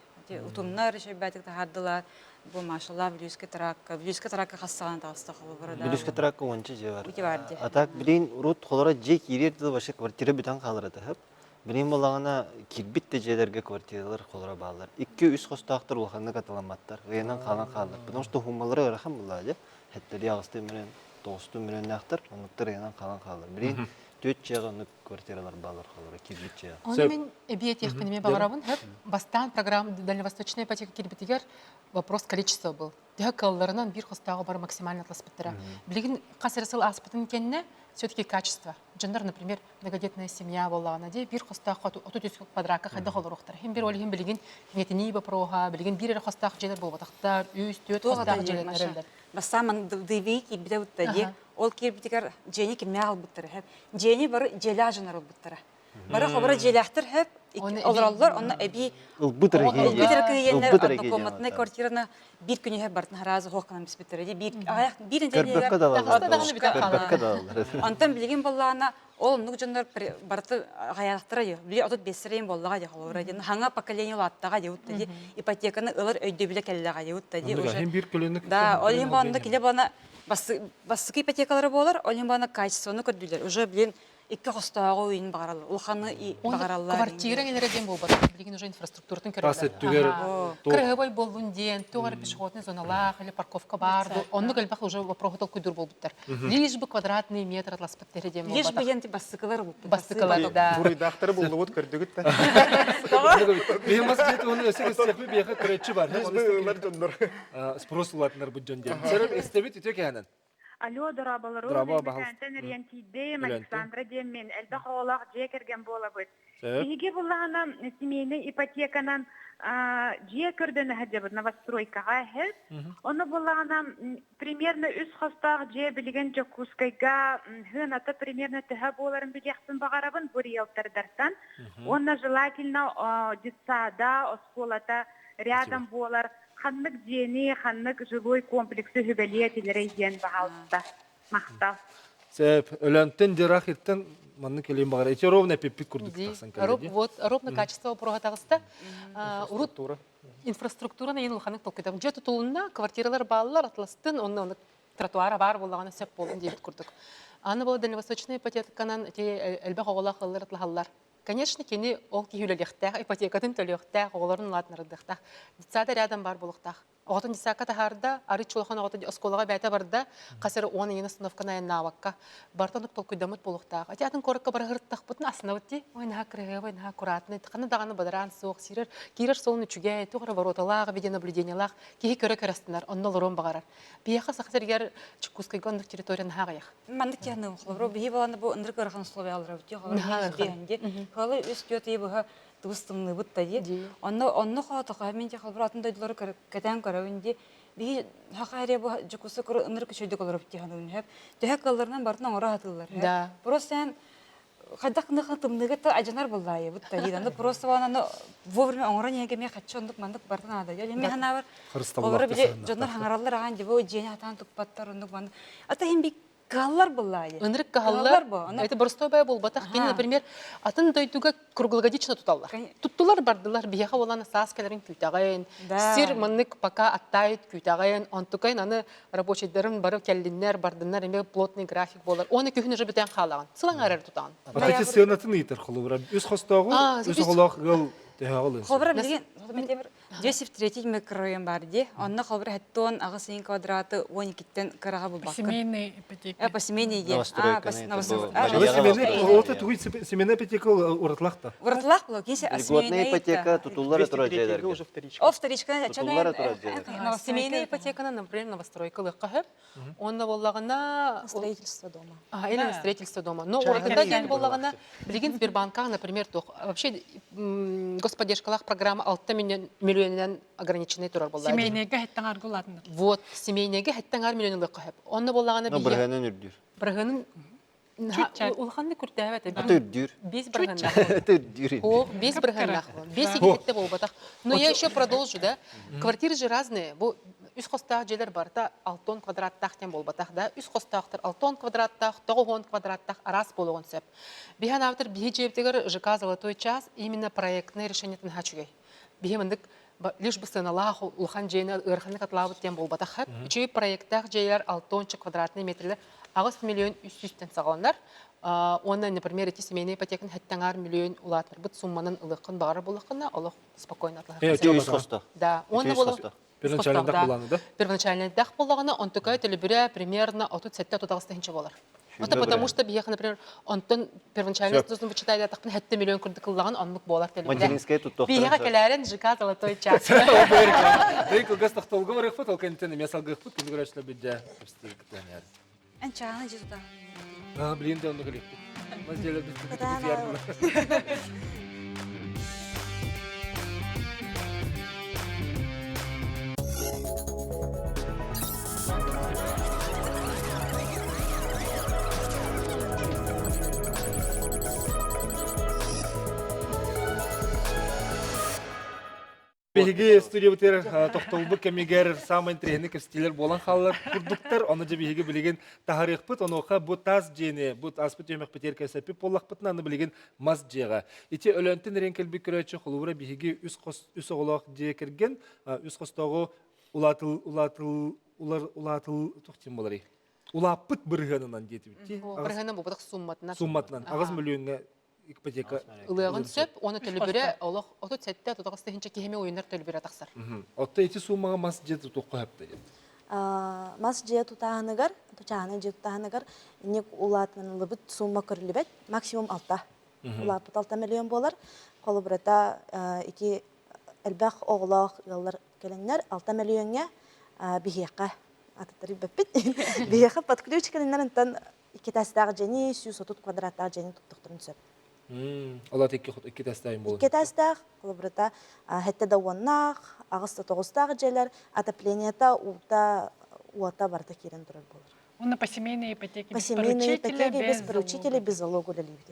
Утумнар үчүгэйбээтик таһаардылар. Бу машалла Бүлүүскэ тракка, Бүлүүскэ тракка хас саҕана таҕыста холобура да. Бүлүүскэ тракка уонча дьиэ бар. Ити бар дии. А так билигин урут холоро дьиэ киириэр дылы вообще квартира бүтэн хаалар этэ сөп. Билигин буоллаҕына киирбит да дьиэлэргэ квартиралар холоро бааллар. Икки-үс хостоохтор улаханнык атыламматтар. Ыйанан хаалан хааллар. Потому что уһуммалара ыарахан буоллаҕа дьэ. Хэттэри аҕыстыы мөрөн, тоҕустуу мөрөннөөхтөр. Оннуктар ыйанан хаалан хааллар. Билигин түөрт дьиэҕэ оннук квартиралар бааллар холоро киирбит дьиэҕэ. Ону мин эбии этиэхпин эмиэ баҕарабын. Бастаан программа Дальневосточная ипотека киирбитигэр вопрос количества был. Төһө кыалларынан биир хостооҕу бары максимально атласпыттара. Билигин хас эрэ сыл ааспытын кэннэ все-таки качество. Дьоннор, например, многодетная семья буоллаҕына дии биир хостоох 33 квадратка хайдах олоруохтара. Хин бир ол иһин билигин киҥэтинии бопроһа, билигин биир эрэ хостоох дьиэлэр буолбатахтар, үс, түөрт хостоох дьиэлэр эрэллэр. Бастаан дыйбыйы киирбитэ бутта дии. Ол киирбитигэр дьиэни кимнээх ылбыттара сөп. Дьиэни бары дьиэлээх дьоннор ылбыттара. Бары хобура дьиэлээхтэр сөп олороллор, онно эбии ылбыт эрэ киһиэннэр однокомнатнай квартираны биир күнүһэ бартын хараазы хоох гынан биспиттэрэ дии биир аҕыйах биир нэдиэлэ Онтон билигин боллаана ол оннук дьоннор барыты аҕыйахтара дии били 35 сэрейин буоллаҕа дии холобура диэн хаҥа поколение улааттаҕа дии утта дии ипотеканы ылар өйдөбүлэ кэллэҕэ дии утта дии уже да ол иһин баанна киле бана бастакы ипотекалары буолар ол иһин баана качествоны көрдүлэр уже блин икки хостооҕу үйүн баҕараллар улаханы баҕараллар квартира эрэ диэн буолбатах билигин уже инфраструктуратын көрөллөр кырыһыбай буоллун диэн туох эрэ пешеходный зоналаах или парковка баар оннук элбэх уже вопроһу толкуйдуур буолбуттар лишь бы квадратный метр атласпыт диэн лишь бы диэн бастыкылар бастыкылар да буруйдаахтары буллубут көрдүгүт да Биһи мас дьиэти оны өссө кэсиэхпи биэхэ көрөччү бар. Ылар дьоннор. Спрос улаатынар бу дьон диэн. Сэрэн истэбит үтүө кэһэнэн. Алло, дорооболору. Дорообо, баһылык. Мекэнтэн эрийэн тиийдим. Александра диэммин. Элбэх оҕолоох дьиэ кэргэн буолабыт. Биһиги буллаҕына семейнай ипотеканан дьиэ көрдөнө сылдьабыт новостройкаҕа эһэт. Ону буллаҕына примерно үс хостоох дьиэ билигин Дьокуускайга сыаната примерно төһө буоларын билиэхпин баҕарабын бу риэлтордартан. Уонна желательно детсада, оскуолата рядом буолар ханнык дьиэни, ханнык жилой комплексы сүбэлиэ этилэрэй диэн баһаалыста. Махтал. Сөп, Өлөнтөн Дирахиттан маннык кэлиэн баҕар. Эти ровно эпиппит курдук тахсан кэллэ. Вот ровно качество вопроса таҕыста. Урут инфраструктураны ең улаханнык толкуйдам. Дьэ тутулунна, квартиралар бааллар, атластын, онно онно. Тротуара баар буоллаҕына сөп буолун диэбит курдук. Аны була дальневосточная ипотеканан ити элбэх оҕолоох ыаллар атлаһаллар. Конечно, кини ол киһи үлэлиэхтээх, ипотекатын төлүөхтээх, оҕолорун улаатыннарыахтаах. Детсада рядом баар буолуохтаах. Оҕотун детсадка таһаарда, арыт улахан оҕото оскуолаҕа бэйэтэ барда, хас эрэ 10 ыйын остановканы айаннаабакка. Барытын толкуйдаммыт буолуохтаах. Ити атын куоракка бара сырыттахпытына астынабыт дии. Ой, наһаа кыраһыабай, наһаа аккуратный, ханна даҕаны бадараан суох, сиирэр, киирэр суолун үчүгэй, туох эрэ вороталаах, видеонаблюдениелаах киһи көрө-көрө астынар, онно олоруон баҕарар. Биһиэхэ Саха сиригэр Чуккускайга оннук территория наһаа аҕыйах. Маннык киһини холобура биһи баланы бу ынырык ыарахан условиялары бутти холобура дии. Холобура үс түөрт ый быһа тыбыс тымныыбыт да дии. Онно онно хоотохо мин холобура атын дойдулары кэтээн көрөбүн дии. Биһи хаха эрэ бу Дьокуускай куру ынырык үчүгэйдик олоробут дии саныыбын сөп. Төһө кыалларынан барытын оҥоро сатыыллар. Да. Просто эн хайдах гына тымныыга та адьанар буллаайыбыт да диир. Аны просто аны вовремя оҥорон иһэргэ эмиэ хаччы оннук маннык барытын наада. Дьэ мин санаабар олору били дьоннор хаҥараллар аҕаан дьэ бу дьиэни хатаан туппаттар оннук маннык. Ата иһин би кыһаллар буллаайы. Ынырык кыһаллар. Это боростой бай буолбатах. Кини, например, атын дойдуга круглогодично туталлар. Туттулар бардылар, биһиэхэ буолан саас кэлэрин күүтэҕин, сир маннык пока оттает күүтэҕин, онтукайын аны рабочийдарын бары кэллиннэр, бардыннар эмиэ плотный график буолар. Уонна күһүн уже бүтэн хаалаҕын. Сылаҥ эрэр тутаҕын. Ати сыанатын ыйытар холобура. Үс хостооҕу, үс оҕолоох ыал төһөҕө Холобура билигин 203 микрорайон бар дии. Онно холобура хеттон аҕыс ыйын квадраты 12-тен кыраҕа булбаккын. Семейный ипотека. По семейный дии. Семейная ипотека уратылах та. Уратылах было. Льготная ипотека тутуллара турар дьиэлэргэ. О, вторичка. Тутуллара турар дьиэлэргэ. Семейная ипотеканы, например, новостройка лыхха хөп. Онно буоллаҕына... Строительство дома. А, или строительство дома. Но уратыта диэн буоллаҕына, билигин Сбербанкаҕа, например, туох вообще господдержкалаах программа 6 миллионынан ограниченный турар буоллаҕа. Семейнэйгэ хэттэн аргылаатынар. Вот, семейнэйгэ хэттэн ар миллион ылыахха сөп. Онно буоллаҕына Но бырыһыанын үрдүүр. Бырыһыанын улаханнык күртээбэт. Аты үрдүүр. Биэс бырыһыаннаах. Аты үрдүүр. О, биэс бырыһыаннаах. Биэс игитте буолбатах. Но я еще продолжу, да. Квартиры же разные. Бу үс хостоох дьиэлэр барыта 6 квадраттаах диэн буолбатах да. Үс хостоохтор 6 квадраттаах, 9 квадраттаах араас буолуон сөп. Биһи анаабытыр биһи дьиэбитигэр ЖК «Золотой час» именно проектное решениетин үчүгэй. Биһи мындык лишь бы сыаналаах улахан дьиэни ыараханнык атлаабыт диэн буолбатах. Үчүгэй проекттаах дьиэлэр 6 квадратный метрлер 8 миллион 300-тэн саҕаланар. Уонна, например, эти семейные ипотеканы хэттэн миллион улаатарбыт сумманан ылыаххын баҕарар буоллаххына, олох спокойно атлаһар. Да, уонна буолан Первоначальный буланы да? Первоначальный дах буоллаҕына, онтукай төлөбүрэ примерно 37-38 тыһыынча буолар. Это потому что биһиэхэ, например, онтон первоначальный взнос вычитайдатахпын 7 миллион курдук ыллаҕын оннук буолар төлөбүрэ. Материнская туттуохтарын Биһиэхэ кэлээрин ЖК «Золотой час». Дэй кылгас тохтолго барыахпыт, ол кэнниттэн эмиэ салгыахпыт, күндү көрөөччүлэр бүддэ кэпсэтиэхпит. Эн чааны дьиэ тутаҕын. Аа, блин, да онно кэлиэхпит. Мас дьиэлэр Биһиги студиябытыгар тохтобулбут кэмигэр саамай интэриэһинэй кэпсэтиилэр буолан хааллар курдуктар. Ону дьэ биһиги билигин таһарыахпыт. Онуоха бу таас дьиэни, бу ааспыт түһүмэхпитигэр кэпсэппит буоллахпытына, аны билигин мас дьиэҕэ. Ити Өлөөнтөн эрэн кэлбит көрөөччү холобура биһиги үс хос үс оҕолоох дьиэ кэргэн үс хостооҕу улаатыл улаатыл улар улаатыл туох диэн буоларый? Улааппыт бырыһыанынан диэтибит дии. Бырыһыанынан буолбатах сумматынан. Сумматынан. Аҕыс мөлүйүөҥҥэ ипотека ылыаҕын сөп уонна төлөбүрэ олох 37-39 тыһыынча киһими уйунар төлөбүрэ тахсар. Отто ити суумаҕа мас дьиэ тутуохха сөп диэн. Мас дьиэ тутааһыныгар, чааһынай дьиэ тутааһыныгар инник улаатыныллыбыт сумма көрүллүбэт, максимум 6. Улааппыт 6 миллион буолар. Холобурата ити элбэх оҕолоох ыаллар кэлэннэр 6 миллиоҥҥа биһиэхэ атыттары билбэппит. Биһиэхэ под ключ кэлэннэр онтон икки этээстээх дьиэни, 130 квадраттаах дьиэни туттахтарын сөп. Ол аты икки этээстээх буолуон. Икки этээстээх, холобурата, хэттэ да уоннаах, аҕыс да тоҕустаах дьиэлэр отоплениета, уута, уота барыта киирэн турар буолар. Уонна по семейной ипотеке По без семейной поручителя, ипотеке без без поручителя, без залога үлэлиибит.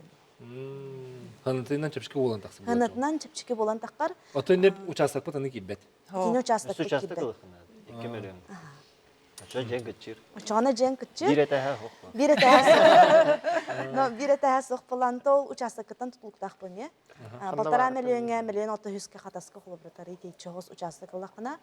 Ханытынан чэпчэки буолан тахсар. Ханытынан чэпчэки буолан таххар. Оттон не участокпыт аны киирбэт. Итини участокпыт Участок киирбэт. ылыхына. Икки миллион. Оччо дьиэҥ кыччыыр. Оччоҕуна дьиэҥ кыччыыр. Биир этээһэ суох буолар. Биир этээһэ Но биир этээһэ суох буолан ол учаастакыттан тутулуктаах эмиэ. Полтора миллиоҥҥа, миллион алта сүүскэ хатаска холобурутар ити чоҕус учаастак ыллаххына,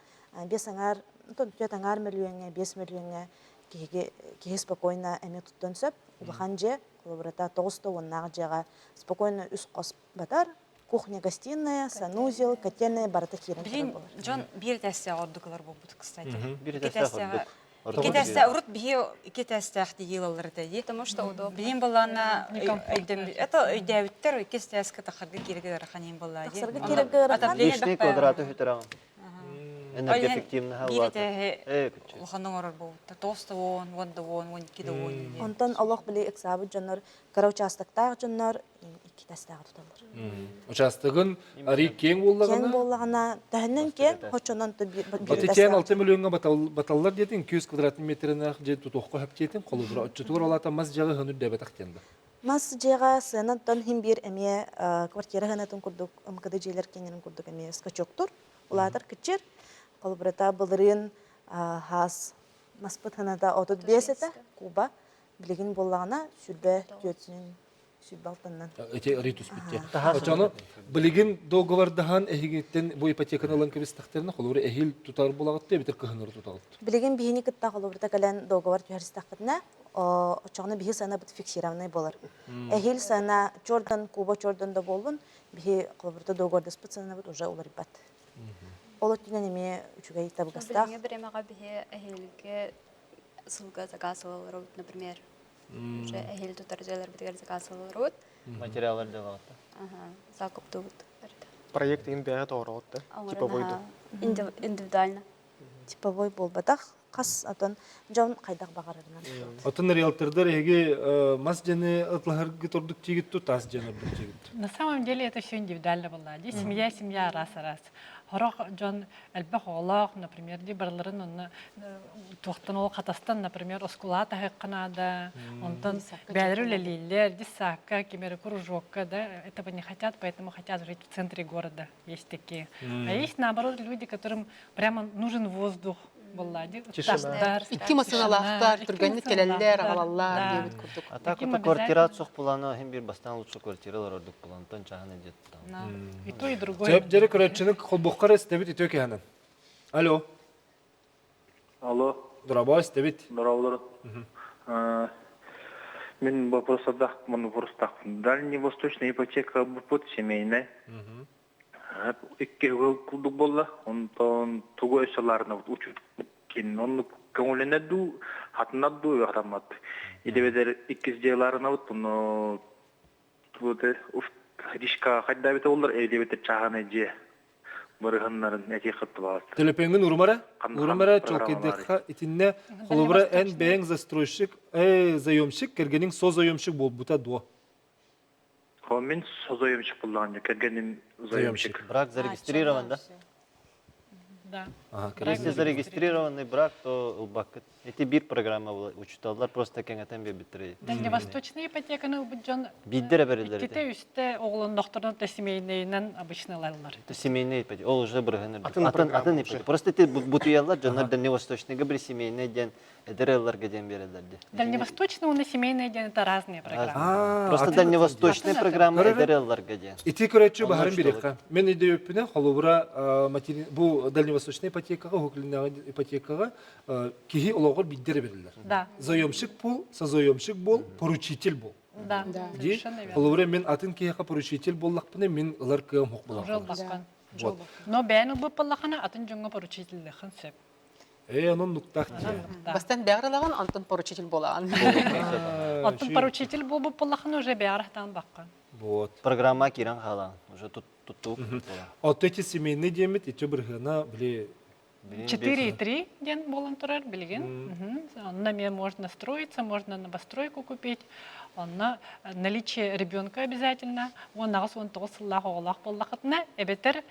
биэс аҥаар, түөрт аҥаар миллиоҥҥа, биэс миллиоҥҥа киһиги киһи спокойно эмиэ туттан сөп. Улахан дьиэ, холобурата 9 да уоннаах дьиэҕэ спокойно үс хос батар, кухня, гостиная, санузел, котельная барыта киирэн турар Билин буолар. дьон биир этээстээх ордук ылар буолбут, кстати. Биир Икки этээстээх этээстээх ордук. Икки этээстээх урут биһи икки этээстээх дии ылаллар этэ дии. Потому что удобно. Билин балаана Некомфортно. это өйдөөбүттэр икки этээскэ тахарга кииргэ ыарахан иин буоллаа дии. Тахсарга киирэргэ ыарахан. Лишний квадраты хүтэрэн. Энергоэффективно Биир улаатар. этээһи Э, күччү. улахан оҥорор буолбуттар. 9 да 10, 10 да 10, 12 да 10 диэн. Онтон олох били ыксаабыт дьоннор, кыра участоктаах дьоннор икки этээстээх туталлар. Участогын ари киэҥ Киэҥ буоллаҕына буоллаҕына, төһөннөн киэҥ, хочонон биир Оти тиэн 6 миллионга баталлар диэтин 200 квадратный метринах же тутуохха хөптиэтин холобура отчутугар олата мас дьаҕы хөнүр дэбэтах диэн да. Мас дьиэҕэ сыанаттан хин биир эмиэ квартира ханатын курдук МКД дьиэлэр киэннэрин курдук эмиэ скачоктур. Улаатар кыччыр. Холобурата былырыын хаас маспыт ханата 35 этэ куба. Билигин буоллаҕына 24 126-нан. Эти ырый түспүттэ. Очону билигин договордаһан эһигиттен бу ипотеканы ылан кэбистэхтерин холобура эһил тутар булагытты эбитер кыһыныры тутаҕыт. Билигин биһини кытта холобурта кэлэн договор түһэрстэххитинэ, очоҕуна биһи сыана бит фиксированный болар. Эһил сыана чордан куба чордан да боллун, биһи холобурта договордаспыт сыанабыт уже уларыйбат. Ол өттүнэн эмиэ үчүгэй табыгастаах. Билиҥҥи бириэмэҕэ биһи эһиилги сылга заказ ылаларыбыт, например, уже эһиил тутар дьиэлэрбитигэр заказ ылаларыбыт. Материаллар делаҕытта. Ага, закуптуубут. Проект иһин бэйэ тоҕороҕут да? Типовой да? Индивидуально. Типовой буолбатах. Хас отон дьон хайдах баҕарарынан. Отон риэлтордар эһиги мас дьэни ытлаһаргыт ордук тиигит тас дьэн ордук тиигит. На самом деле это все индивидуально была. Здесь семья, семья раз раз. Хорох дьон элбэх оҕолоох, например, ди барыларын онно туохтан ол хатастан, например, оскуола таһыахха онтон бээлэр үлэлииллэр, десакка, кимери кружокка, да, этого не хотят, поэтому хотят жить в центре города. Есть такие. А есть, наоборот, люди, которым прямо нужен воздух, буолла ди. Тишина. Икки масыналаахтар, түргэнник кэлэллэр, аҕалаллар диэбит курдук. А так это квартира суох буланы хим бир бастан лучше квартиралар ордук булантан чаһаны дет там. И то, и другое. Сөп дьэрэ көрөөччүнү холбоххор истэбит үтүө киһанан. Алло. Алло. Дорабо истэбит. Здорово. Мин вопросадах, мон вопростах. Дальневосточная ипотека бупут семейная. Икки курдук буолла. Онтон тугу өссөларына учут кин оннук көҥүлүнэ дуу, хатынат дуу ыахтаммат. Идебедер иккис дьыаларынабыт, но ришка хайдабыта боллар, эдебетер чаһаны дьиэ барыһыннарын эти хаттыбаат. Төлөпөҥҥүн урумара, урумара чолкайдыхха итиннэ холобура эн бэйэҥ застройщик, э, заемщик, кэргэниҥ созаемщик буолбута дуо? Мин созаемщик буллаҕын кэргэним заемщик. Брак зарегистрирован, да? Да. Если зарегистрированный брак, то ылбаккыт. Эти бир программа была, учуталлар просто кэҥэтэн биэрбиттэрэ. Дальневосточная ипотеканы ылбыт дьон Биирдэр эбэрилэр иккитэ үстэ оҕолоннохторун да семейнейинэн обычно ылаллар. Это семейная ипотека. Ол уже бырыһын Атын атын программа атын уже. ипотека. Просто эти бутуяллар дьоннор дальневосточныйга бир семейный диэн эдэр ыалларга диэн биэрэллэр дии. Дальневосточный уонна семейный диэн это разные программы. Просто дальневосточная программа эдэр ыалларга диэн. Ити көрөччү баһарын бириэххэ. Мен өйдөбүппүнэ холобура бу дальневосточная ипотекаҕа, уһук ипотекаҕа киһи олоҕор биирдэр бериллэр. Да. Заемщик бол, созаемщик бол, поручитель бол. Да. Ди холобура мен атын киһиэхэ поручитель буоллахпына мин ылар кыам хоқ буолар. Вот. Но бэйэн ылбыт буоллахына атын дьоҥҥо поручителлэхин сөп. Э, онон нуктаах Бастан бэҕэр ылаҕын, онтон поручитель буолаҕын. Оттон поручитель буолбут буоллахына уже бэҕэр баққан. Вот. Программа киирэн хаалаан. Уже тут туттуук. Отто эти семейный диэмит ити бырыһына били 4,3 диэн буолан турар билигин. Онно эмиэ можно строиться, можно новостройку купить. Онно наличие ребенка обязательно. 18-19 сыллаах оҕолоох буоллахытына, эбэтэр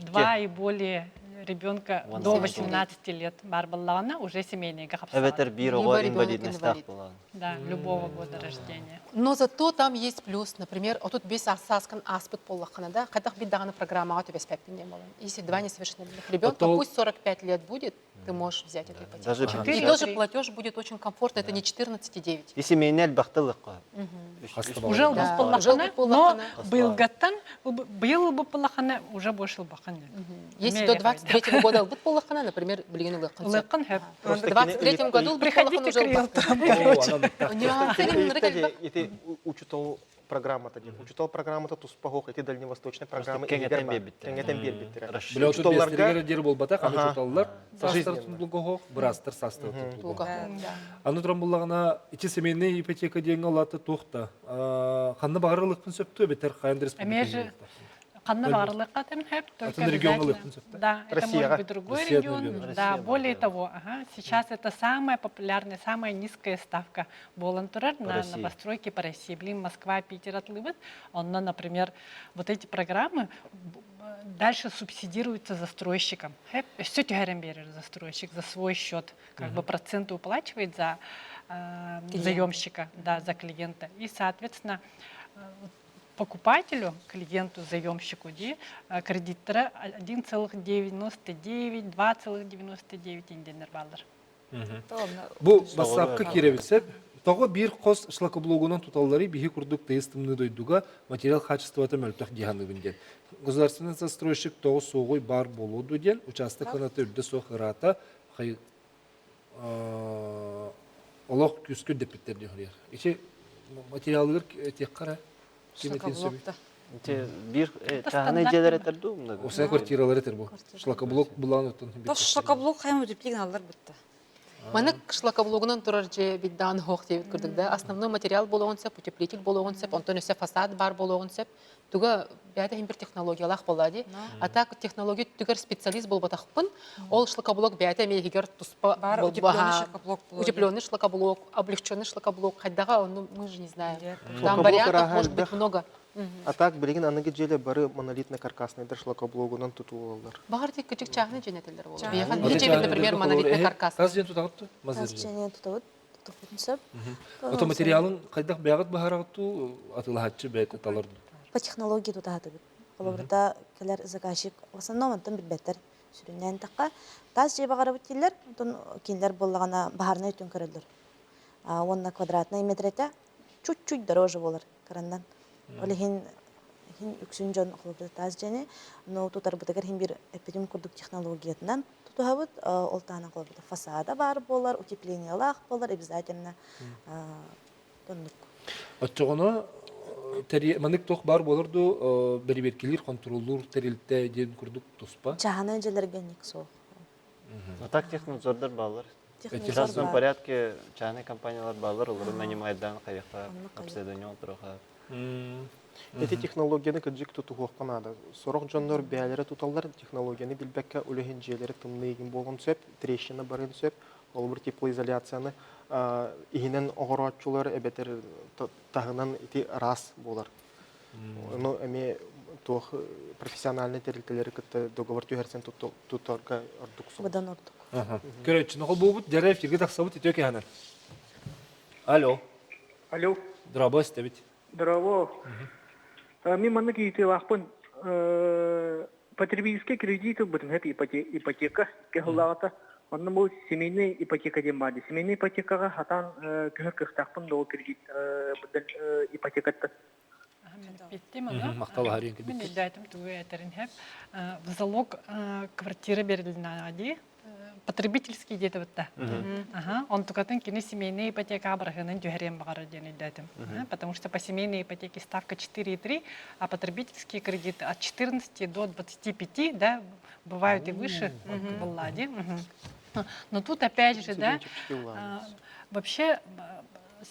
два и более ребенка до 18 лет бар буоллаҕына уже семейныйга хапсаҕын. Эбэтэр биир оҕо инвалидностаах буолан. Да, любого года рождения. Но зато там есть плюс, например, 35 сааскын ааспыт буоллаххына да, хайдах бир даҕаны программаҕа түбэспэппин диэн буолан. Если два несовершеннолетних ребенка, пусть 45 лет будет, ты можешь взять эту ипотеку. Даже И тоже платеж будет очень комфортно, это не 14,9. И семейный элбэхтэ Уже ылбыт буоллаххына, но быйылгаттан быйыл ылбыт буоллаххына уже больше ылбаккын. Если до 23 года ылбыт буоллаххына, например, билигин ылыаххын сөп. Ылыаххын сөп. В 23 году ылбыт буоллаххына уже ылбаккын. Короче. Нюансы Ити учутал программата диэн. Учутал программата туспа хоох ити дальневосточная программа Кэҥэтэн биэрбиттэр. Кэҥэтэн биэрбиттэр. Бля учуталларга диэри буолбатах, аны учуталлар саастар тутулугоһох, быраастар саастар тутулугоһох. Аны туран буллаҕына, ити семейный ипотека диэҥҥэ улаата туох да ханна баҕарар ылыахпын сөптүү эбэтэр хайан да республика Ханна баҕарылыахха сөп, только обязательно. Да, это может быть другой регион. Да, более того, ага, сейчас это самая популярная, самая низкая ставка буолан турар на новостройки по России. Блин, Москва, Питер отлыват. Онно, например, вот эти программы дальше субсидируются застройщиком. Все түһэрэн берер застройщик за свой счет. Как бы проценты уплачивает за заемщика, да, за клиента. И, соответственно, покупателю, клиенту, заемщику, ди, кредиттара 1,99, 2,99 инденер баллар. Бу бассаапка киирэбит Тоҕо биир хос шлакоблогунан туталлары биһи курдук тыйыс тымныы дойдуга материал хаачыстыбата мөлтөх дии саныыбын диэн. Государственный застройщик тоҕо суоҕуй баар буолуо дуо диэн учаастак сыаната үрдэ суох ыраата олох күүскэ үрдэппиттэр диэн суруйар. Ити материалыгар этиэххэ эрэ ким этиэн сөбүй? Ити биир чааһынай дьиэлэр этэр дуу? Осая квартиралар этэр бу. Шлакоблок булан оттон. Тос шлакоблок хайым утеплигин аллар бутта. Маны шлакоблогунан турар дьиэ биддаан хоох диэбит курдук да основной материал буолуоҕун сөп, утеплитель буолуоҕун сөп, онтон өссө фасад баар буолуоҕун сөп. Туга бэйэтэ иһин бир технологиялаах буолла дии. А так технология түгэр специалист буолбатахпын. Ол шлакоблок бэйэтэ эмиэ иһигэр туспа Бар утепленный шлакоблок Утепленный шлакоблок, облегченный шлакоблок. Хайдаҕа ону мы же не знаем. Там вариантов может быть много. А так билигин аныгы дьиэлэр бары монолитно каркасныйдар шлакоблогунан тутулаллар. Баҕар тик кычык чааһыны дьэнэтэллэр буолуо. Биһиэхэ биһи например, монолитный каркас. Тас дьиэн тутаҕыт Тас дьиэн тутабыт. Тутуохпутун сөп. Ото материалын хайдах бэйэҕит быһараҕыт дуу, атыылаһааччы бэйэтэ талар дуу? По технологии тутаһатыбыт. Холобурда кэлэр заказчик в основном онтон билбэттэр сүрүннээн тахха. Тас дьиэ баҕарабыт дииллэр, онтон кинилэр буоллаҕына баһаарынай өттүн көрөллөр. Уонна квадратнай метрэтэ чуть-чуть дороже буолар кыраннан. Ол иһин иһин үксүн дьон холобура таас дьиэни, но тутарбытыгар иһин биир эппитим курдук технологиятынан тутуһабыт. Ол таһынан холобура фасада баар буолар, утеплениелаах буолар обязательно оннук. Оччоҕуна маннык туох баар буолар дуу бэрэбиэркэлиир, хонтуруоллуур тэрилтэ диэн курдук туспа? Чааһынай дьиэлэргэ ник суох. А так технадзордар бааллар. В частном порядке частные компаниялар бааллар, олору нанимайдаан хайыха обследование оҥоруоха. Эти технологияны кырдьык тутуһуохха наада. Сорох дьоннор бэйэлэрэ туталлар технологияны билбэккэ үлэһин дьиэлэрэ тымныйгын буолуон сөп, трещина барыан сөп. Холобур теплоизоляцияны иһинэн оҕорооччулар эбэтэр таһынан ити араас буолар. Ону эмиэ туох профессиональнай тэрилтэлэри кытта договор түһэрсэн тутарга ордук суол. Быдан ордук. Көрөөччү, холбуубут дьэрэ эфиргэ тахсабыт үтүө кэһэнэн. Алло. Алло. Здорово, истэбит. Здорово. Мин маннык ыйытыылаахпын. Потребительский кредит ылбытым ипотека кыһыллаҕата. Онно бу семейный ипотека диэн баар дии. Семейный ипотекаҕа хатаан көһөр кыахтаахпын да ол кредит ипотекаттан. Биттим аны. Махтал аһарыйан Мин өйдөөтүм тугу этэрин хэп. В залог квартира берилинэ дии. Потребительский диэтэ бытта. Ага. Онтукатын кини семейный ипотека бырыһыанын түһэриэн баҕарар диэн өйдөөтүм. Потому что по семейной ипотеке ставка 4,3, а потребительские кредиты от 14 до 25, да, бывают и выше, была, Но тут опять же, да, вообще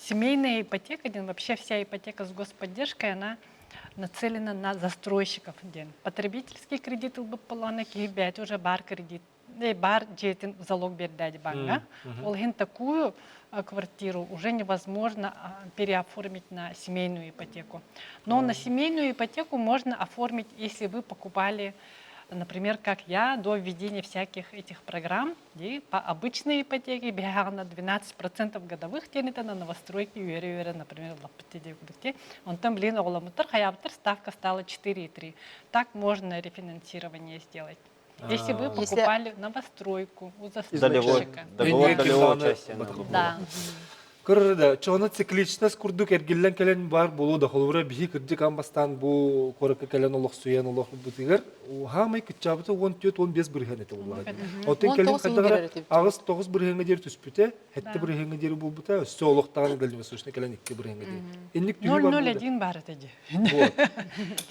семейная ипотека, вообще вся ипотека с господдержкой, она нацелена на застройщиков диэн. Потребительский кредит ылбыт буоллаҕына киһи бэйэтэ уже бар кредит бар дьиэтин залог биэрдээди баҥҥа. Ол иһин такую квартиру уже невозможно переоформить на семейную ипотеку. Но на семейную ипотеку можно оформить, если вы покупали например, как я, до введения всяких этих программ, и по обычной ипотеке на 12% годовых тенета на новостройки үөрэ-үөрэ, например, лаппыт Онтон, блин, оҕоломмуттар, хайаабыттар ставка стала 4,3. Так можно рефинансирование сделать. Если вы покупали новостройку у застройщика. Договор долевого участия. Да. Көрөр да, чоно цикличность курдук эргиллэн кэлэн бар буолуо да холобура биһи кырдьык аан бастаан бу куоракка кэлэн олохсуйан олохпутугар хаамай кыччаабыта 14-15 бырыһыан этэ буоллаҕа. Оттон кэлин хайдах 8-9 бырыһыаҥҥа диэри түспүтэ, 7 бырыһыаҥҥа диэри буолбута, өссө олохтоон дальневосточный кэлэн 2 бырыһыаҥҥа диэри. Инник түһүү бар 0,01 бар этэ дии. Вот.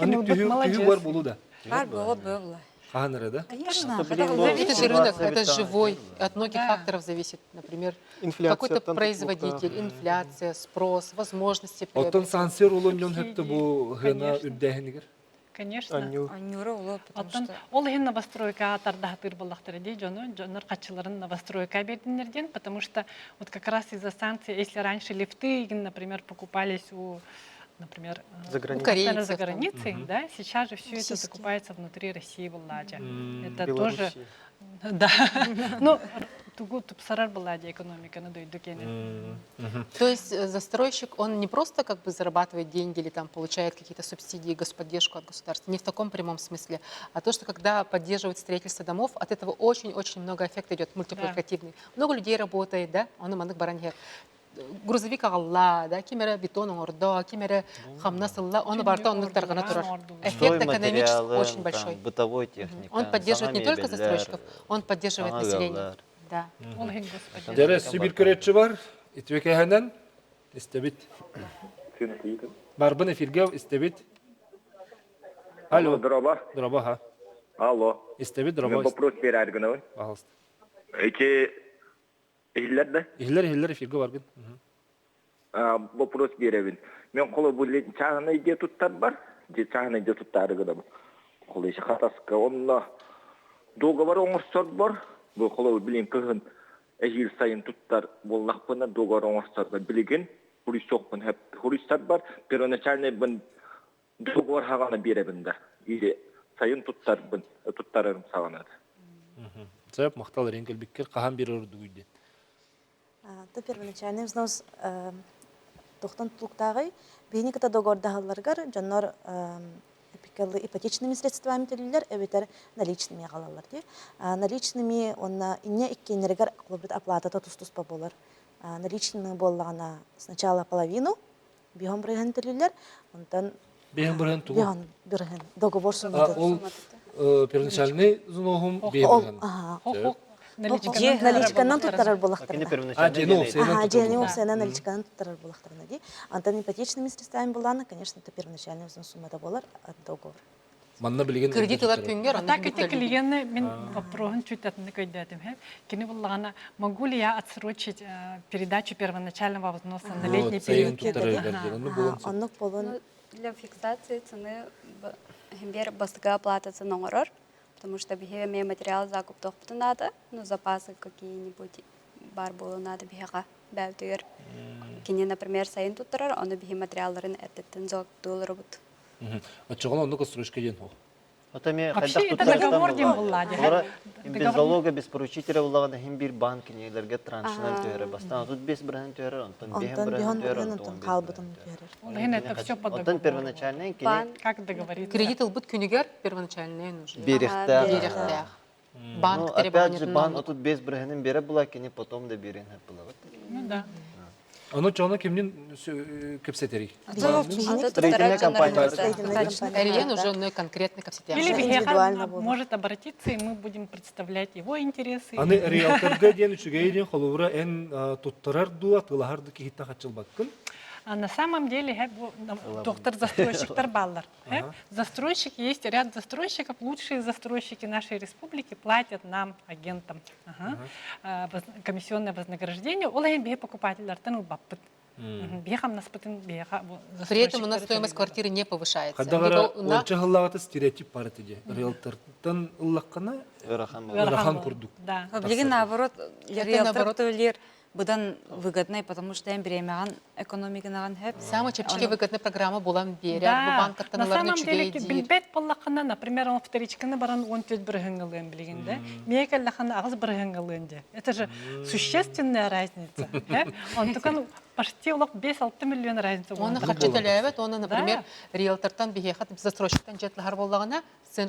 Анник түһүү бар буолуу да. Бар буолуо буолла. Хаһан эрэ да? Конечно. Это же рынок, это живой, от многих факторов зависит. Например, какой-то производитель, инфляция, спрос, возможности Оттон сансер улун дьон хөптө бу хына үрдээһинигэр? Конечно. Анньура улу, потому Оттон что... ол иһин новостройка тардаһатыыр буоллахтара дии дьону, дьоннор хаччыларын новостройка бердиннер диэн, потому что вот как раз из-за санкций, если раньше лифты, например, покупались у например, за границей, корейцев, за границей, да, сейчас же все это закупается внутри России Балладе. Это тоже, да, ну, тугу тупсарар Балладе экономиканы дойду кенен. То есть застройщик, он не просто как бы зарабатывает деньги или там получает какие-то субсидии, господдержку от государства, не в таком прямом смысле, а то, что когда поддерживает строительство домов, от этого очень-очень много эффекта идет мультипликативный. Много людей работает, да, он маннык баран грузовик аҕалла, да, ким эрэ бетон оҥордо, ким эрэ хамнас ылла, оны барта оннук тарҕана турар. Эффект экономический очень большой. Бытовой техника. Он поддерживает не только застройщиков, он поддерживает население. Да. Дәрә Сибир көрөччү бар, итвекэһэнэн истэбит. Барбын эфирге истэбит. Алло. Дроба. Дроба, ха. Алло. Истэбит, дроба. Вопрос берер гынабын. Пожалуйста. Эти Иһиллэр да? Иһиллэр, иһиллэр эфиргэ баргын. Вопрос биэрэбин. Мен холо бу чааһынай дьиэ туттарбар, дьиэ чааһынай дьиэ туттаары гынабын. Холо хатаска онно договор оҥорсорбор, бу холо билин кыһын эһиил сайын туттар буоллахпына договор оҥорсорбор билигин хуруйсуохпун хуруйсарбар первоначальный договор хаҕана биэрэбин да или сайын туттарбын туттарарым саҕана Сөп, махтал эрин кэлбиккэр хаһан биэрэр ордугуй диэн. То первоначальный взнос тохтон тутулуктааҕый биһини кытта договордаһалларыгар дьоннор ипотечными средствами төлүүллэр эбэтэр наличными аҕалаллар дии. Наличными уонна инньэ иккиэннэригэр холобур оплатата тус-туспа буолар. Наличными буоллаҕына сначала половину биһон бырыһын төлүүллэр, онтон Биһон бырыһын тугу? Биһон бырыһын договор суммата. Ол первоначальный взносум биһон бырыһын. Наличканан туттарар буоллахтарына. А, дьиэни уопсайынан наличканан туттарар буоллахтарына дии. Антон ипотечными средствами буллаана, конечно, это первоначальный взнос суммата буолар от договора. Манна билигин Кредит ылар күнгер, А так эти клиенты мин вопроһун чуть атыннык өйдөөтүм. Кини буллаҕына, могу ли я отсрочить передачу первоначального взноса на летний период? Оннук болон. Для фиксации цены бер бастыга оплатасы оҥорор, потому что биһиги эмиэ материал закуптуохпутун наада, ну запасы какие-нибудь бар буолуон наада биһиэхэ бэйэбитигэр. Кини, например, сайын туттарар, ону биһи материалларын эрдэттэн зоктууларыбыт. Оччоҕуна оннук отсрочка диэн суох. Ото эмиэ Вообще хайдах это туттарыттан договор диэн буолла. буолла дии. Олора без залога, без поручителя буллаҕына иһин биир банк кинилэргэ траншынан түһэрэр. Бастаан 35 бырыһын түһэрэр, онтон 5 Онтон бырыһын биһон түһэрэр, бырыһын онтон онтон 15 хаалбытын бырыһын түһэрэр. түһэрэр. Ол иһин это все под Оттон договор. первоначальный кини Как договориться? Кредит ылбыт күнүгэр первоначальный нужен. биэриэхтээх. Биэриэхтээх. Ну, Банк опять же, бан требованиятын 35 бырыһынын бере була, кини потом да биэрин булабыт. Ну да. Ону чоно кимнин кэпсэтэрий? Строительная компания. Эрийэн уже онно конкретно кэпсэтиэм. Или Индивидуально биһиэхэ буолар. может обратиться, и мы будем представлять его интересы. Аны риэлторга диэн үчүгэй диэн холобура эн туттарар дуу, атыылаһар дуу киһиттэн хаччылбаккын. А на самом деле доктор застройщиктар баллар. Застройщики, есть ряд застройщиков, лучшие застройщики нашей республики платят нам, агентам, комиссионное вознаграждение. Ол иһин биһи покупателлэртэн ылбаппыт. Биһи хамнаспытын биһиэхэ При этом у нас стоимость квартиры не повышается. Хаддагара уонча сыллааҕыта стереотип бар этэ дии. Риэлтортан ыллаххына Ыарахан ыарахан курдук. Да. Билигин наоборот, наоборот. риэлтор быдан выгодный, потому что эн бириэмэҕин экономиканаҕын хөп. Самый чэпчэки выгодный программа булан биэрэр. Бу Да, банкаттан на ыларын самом деле үчүгэй диир. билбэт буоллаххына, например, он вторичканы баран 14 бырыһыҥҥылыан билигин да, миэхэ кэллэххинэ аҕыс бырыһыҥҥылыан дии. Это же существенная разница. Онтукан Почти олох 5-6 миллион разница Оны харчы төлөөбөт, оны, например, риэлтортан биһиэхэ застройщиктан дьиэтлаһар буоллаҕына,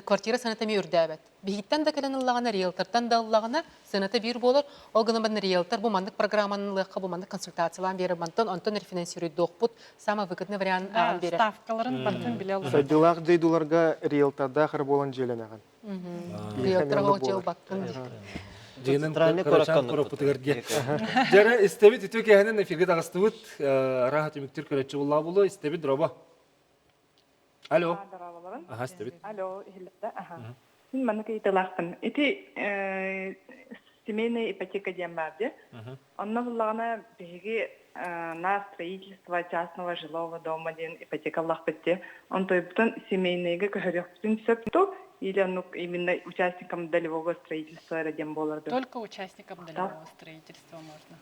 квартира сыаната эмиэ үрдээбэт. Биһиттэн да кэлэн ыллаҕына, риэлтортан да ыллаҕына, сыаната биир буолар. Ол гынан баран риэлтор бу маннык программаны ылыахха, бу маннык консультациялаан биэрэр, мантан онтон рефинансируйдуохпут, самый выгодный вариант ааҕан биэрэр. Ставкаларын барытын билэ олорор. Сайдыылаах дойдуларга риэлтордаах эрэ буолан дьиэлэнэҕин. Риэлторга дьиэлбаккын дии. Дьиэнэн кырачаан куораппытыгар диэн. Дьэрэ истэбит үтүө киэһэнэн эфиргэ таҕыстыбыт. Арааһа түмүктүр көрөччү буллаа булу истэбит дроба. Алло. Аха истэбит. Алло, иһиллэрдэ. Аха. Мин маннык ыйытыылаахпын. Ити семейная ипотека диэн баар дии. Онно буллаҕына биһиги на строительство частного жилого дома диэн ипотекалаахпыт дии. Онтойбутун семейныйга көһөрүөхпүтүн сөп дуу или оннук именно участникам долевого строительства эрэ диэн буолар дуу? Только участникам долевого строительства можно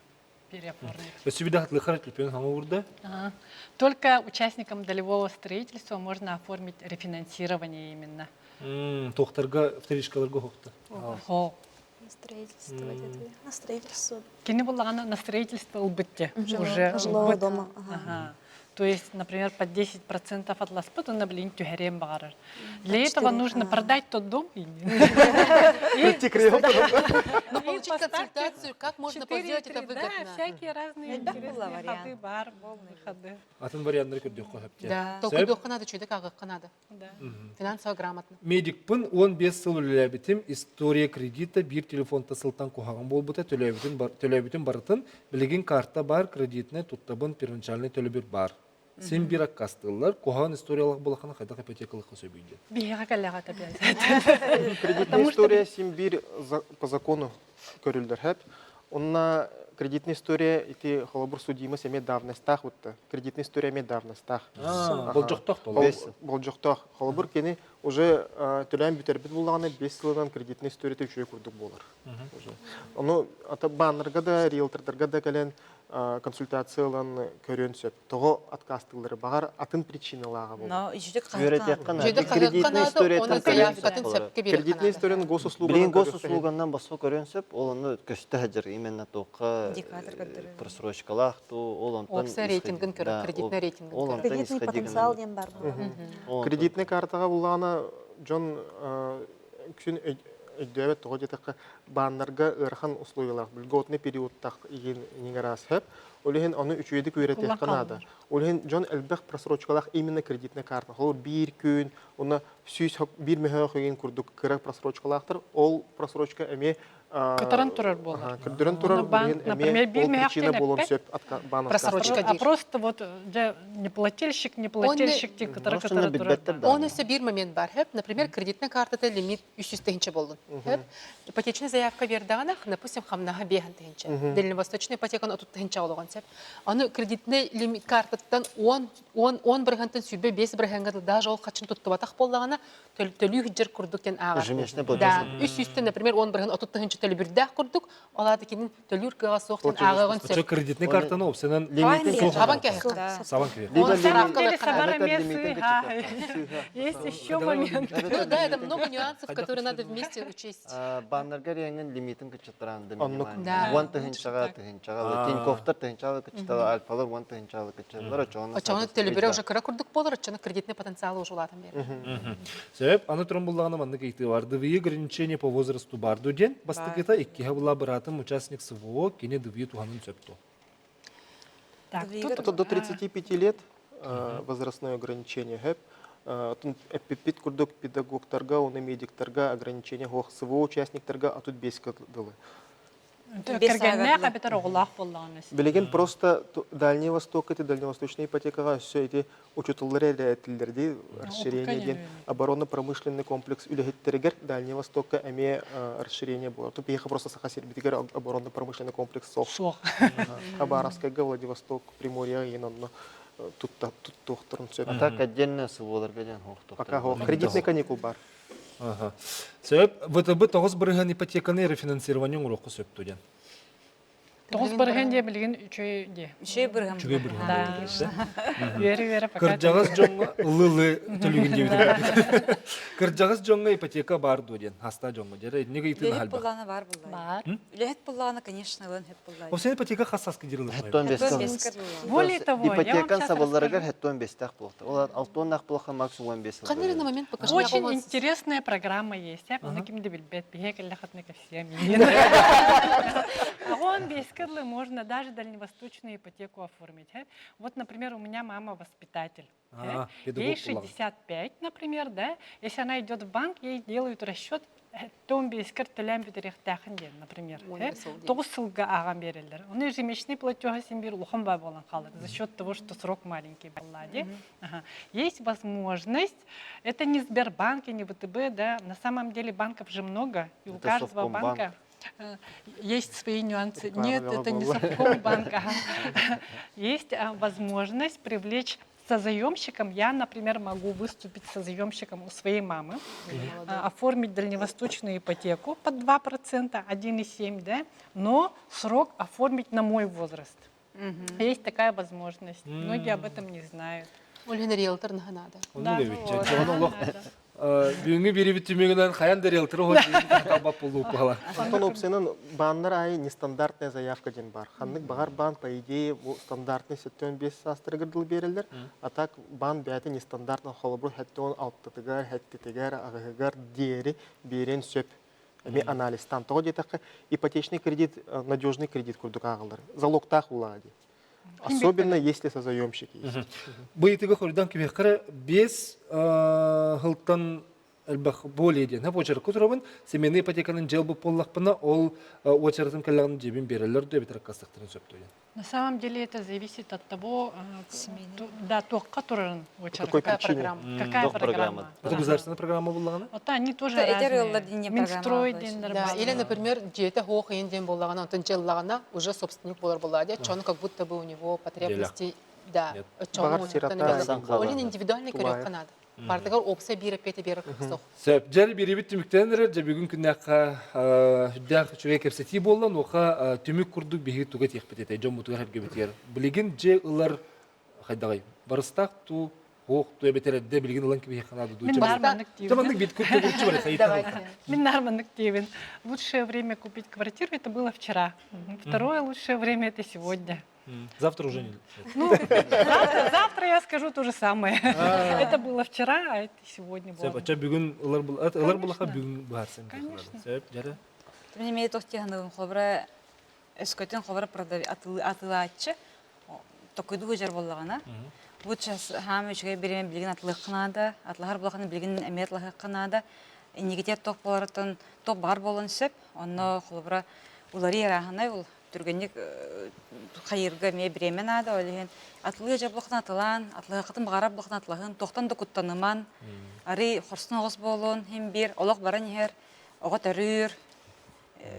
переоформить. Өссө bir хатлыхар түлпен хаҥа уурда. Только участникам долевого строительства можно оформить рефинансирование именно. Туохтарга вторичкаларга хохта. Хо. На строительство где-то. На строительство. Кини буллаҕына на строительство ылбыт те. Уже жилого дома. Ага. То есть, например, по 10% отласпыт, он, блин, түһэриэн баҕарар. Для этого нужно продать тот дом и Ну, получить консультацию, как можно сделать это выгодно. Да, всякие разные интересные ходы, бар, ходы. Атын варианттары көрдүөххэ сөп. Да, толкуйдуохха надо, чүйдек ааҕыахха надо. Финансово грамотно. Медикпын 15 сыл үлэлээбитим. История кредита биир телефонта сылтан куһаҕан буолбута төлөөбүтүн барытын билигин карта бар, кредитнай туттабын, первоначальный төлөбүр бар. Син бир аккастыыллар. Куһаҕан историялаах булахана хайдах ипотекалыахха сөбүй диэн. Биһиэхэ кэллэҕэ опять. Кредитная история син бир по закону көрүллэр хэп. Онна кредитная история ити холобур судимость эмиэ давностаах бутта. Кредитная история эмиэ давностаах. Болдьохтоох Болдьохтоох. Холобур кини уже төлөөн бүтэрбит буллаҕына 5 сылынан кредитная историята үчүгэй курдук буолар. Уже. Ону ата баннарга да, риэлтордарга да кэлэн консультация ылан көрүөн сөп. Тоҕо отказтыыллары баҕар атын причиналааҕа буолар. Но үчүгэй Үөрэтиэххэ наада. Кредитная историяттан көрүөн сөп. Кредитная историяны госуслуганан Билигин госуслуганнан босхо көрүөн сөп. Ол ону көстө сылдьар именно туохха просрочкалаах туу ол онтон Опция рейтингин көрөр, кредитный рейтингин көрөр. Кредитный потенциал диэн бар. Кредитный картаҕа буллаҕына дьон үксүн өйдөөбөт тоҕо диэтэххэ бааннарга ыарахан условиялаах льготный периодтаах игин иҥараас сөп. Ол иһин ону үчүгэйдик үөрэтиэххэ наада. Ол иһин дьон элбэх просрочкалаах именно кредитная карта. Холобур биир күн, уонна 101 мөһөөх игин курдук кыра просрочкалаахтар. Ол просрочка эмиэ Кытаран турар буолар. Көрдөрөн турар, банк, например, биир ол причина буолуон сөп Просрочка А просто вот дьэ неплательщик, неплательщик диэн кытара кытара турар. Он өссө биир момент бар. Например, кредитная картата лимит 300 тыһыынча боллун. Ипотечный заявка бердаҕына, допустим, хамнаһа 5 тыһыынча. Дальневосточный ипотеканы 30 тыһыынча олоҕун сөп. Аны кредитный лимит картаттан 10 10 10 бырыһыантан 25 бырыһыаҥҥа даже ол хачын туттубатах буоллаҕына, төлүү сылдьар курдук диэн ааҕар. Ежемесячный платеж. Да, 300-тэн, например, 10 бырыһыан 30 тыһыынча төлөбүрдээх курдук, ол аата кинин төлүүр кыаҕа суох диэн ааҕыаҕын сөп. Очо кредитный картаны опсанан Лимитин Сабан кэһэххин. Сабан кэһэххин. Либо Есть еще момент. Ну да, это много нюансов, которые надо вместе учесть. Баннарга реңин лимитин кычыттыран да минимальный. Уон тыһынчаға тыһынчаға, Тиньковтар тыһынчаға кычытала, Альфалар уон тыһынчаға кычыталар, очоҕуна Очоҕуна төлөбүрэ уже кыра курдук буолар, оччону кредитный потенциалы уже улаатан биэрэр. Сөп, аны туран буллаҕына маннык ыйытыы бар. ДВИ ограничение по возрасту барду диэн бастакыта иккиһэ була быраатым участник СВО, кини ДВИ туһанын сөп дуо? Так, тут Это до 35 лет возрастное ограничение хэп. Эппиппит курдук педагогтарга, уонна медиктарга ограничение суох СВО участниктарга атут беске дылы. Кэргэннээх эбэтэр оҕолоох буоллаҕына. Билигин просто Дальний Восток эти дальневосточная ипотекаҕа өссө ити учуталлары эрэ этиллэр дии расширение диэн оборонно-промышленный комплекс үлэһиттэригэр Дальний Востокка эмиэ расширение буолар. Тут биһиэхэ просто Саха сирбитигэр оборонно-промышленный комплекс суох. Суох. Хабаровскайга, Владивосток, Приморьеҕа иһин онно тутта туттуохтарын сөп. А так отдельно СВОларга диэн Пока кредитный каникул бар. Сөп. ВТБ 9 бырыһыан ипотеканы рефинансирование оҥоруохха сөп диэн. Тоҕус бырыһыан диэ билигин үчүгэй диэ. Үчүгэй бырыһыан. Үчүгэй бырыһыан. Үөрэ-үөрэ пока. Кырдьаҕас дьоҥҥо ылы-ылы төлүүгүн диэбит. Кырдьаҕас дьоҥҥо ипотека баар дуо диэн хаста дьоҥҥо дьэ итинник ыйытыыны Үлэһит буллаана баар буллаа. Баар. Үлэһит буллаана, конечно, ылан хөп буллаа. Ол сен ипотека хас саска дирылыр? Хэттон беске. Более того, я вам Ипотекан сейчас сабылларыгар расскажу. хэттон бестэх буолта. Ол алтоннах буолха максимум 15 Ханна на момент покажи. Очень интересная программа есть. Оны ким да билбет. Биһиэ кэллэхэтинэ кэпсиэм. А он бескерлы можно даже дальневосточную ипотеку оформить. Вот, например, у меня мама воспитатель. Ей 65, например, да. Если она идет в банк, ей делают расчет том бескер төлөөн бүтэриэхтээхин диэн, например. Тоҕус сылга ааҕан биэрэллэр. Оны ежемесячный платежа син биир улахан баа буолан хаалар за счет того, что срок маленький была. Есть возможность, это не Сбербанк и не ВТБ, да, на самом деле банков же много, и у каждого банка есть свои нюансы. Нет, это не Совкомбанк. Есть возможность привлечь созаемщиком. Я, например, могу выступить созаемщиком у своей мамы, оформить дальневосточную ипотеку под 2%, 1,7, да, но срок оформить на мой возраст. Есть такая возможность. Многие об этом не знают. Ол риэлтор надо. Да. Бүгүҥҥү биэрибит түмүгүнэн хайан да риэлторы талбат буолуох буола. Онтон опциянан бааннар аайы нестандартная заявка диэн бар. Ханнык баҕар баан, по идее, бу стандартный 75 саастарыгар дылы биэрэллэр. А так баан бэйэтэ нестандартный холобур 76-тыгар, 7-тигэр, аҕыһыгар диэри биэриэн сөп. Эми анализтан. Тоҕо диэтэххэ, ипотечный кредит надежный кредит курдук ааҕыллар. Залогтаах улаа дии. Особенно если созаемщик есть. Бу ыйытыга хоруйдан кимиэххэ 5 сылтан элбэх более диэн уочаракка турабын. Семейный ипотеканын дьыл буоллахпына, ол уочаратын кэллэҕин дьиэбин биэрэллэр дуу эбэтэр аккаастахтарын сөп дуу диэн. На самом деле это зависит от того, да, туохха турарын очередь. Какой Какая причине? программа? Какая программа? Это государственная программа буоллаҕына? Вот они тоже Эдэр ыаллар разные. диэн Минстрой программа диэннэр Да, баар. или, например, дьиэтэ суох иин диэн буоллаҕына, онтон дьыллаҕына уже собственник буолар буоллаҕа дии, оччону как будто бы у него потребности, да, Нет. оччону Баҕар онтон сирота, Олин индивидуальный тулаайах. көрүөххэ наада. Бардыгар опция биир эппиэти биэрэр суох. Сөп. Дьэр биэрибит түмүктэнэн эрэр, дьэ бүгүн күннээххэ үрдээх үчүгэй кэпсэтии буолла, онуоха түмүк курдук биһиги туга этиэхпит этэй, дьоммутугар эргэбитигэр. Билигин дьэ ылар хайдаҕый? Барыстаах туу, хуох туу эбэтэр эрдэ билигин ылан кэбиһиэххэ наада дуу? Мин наар маннык Дьэ маннык диибин. бит күрчү бары хайыта. Мин наар маннык диибин. Лучшее время купить квартиру это было вчера. Второе лучшее время это сегодня. Завтра уже не. Ну, завтра, завтра я скажу то же самое. Это было вчера, а это сегодня Сөп, было. оча бүгүн ылар ылар булаха бүгүн баарсын. Конечно. Сөп, жары. Мин эмиэ туох тиһаныгын холобура өскөтүн холобура атылааччы токуйду жар буоллаҕына бу сейчас хаама үчүгэй бириэмэ билигин атылыахха наада атлаһар буоллахына билигин эмиэ атлаһыахха наада иннигитиэр туох буоларыттан туох баҕар буолуон сөп онно холобура уларый арааһынай ол түргэнник хайыырга эмиэ бириэмэ наада ол иһин атылыы дьэ буоллахына атылаан атлаһыаххытын баҕарар буоллахына атлаһын туохтан да куттаныман арый хорсун оҕус буолуон иһин биир олох баран иһэр оҕо төрүүр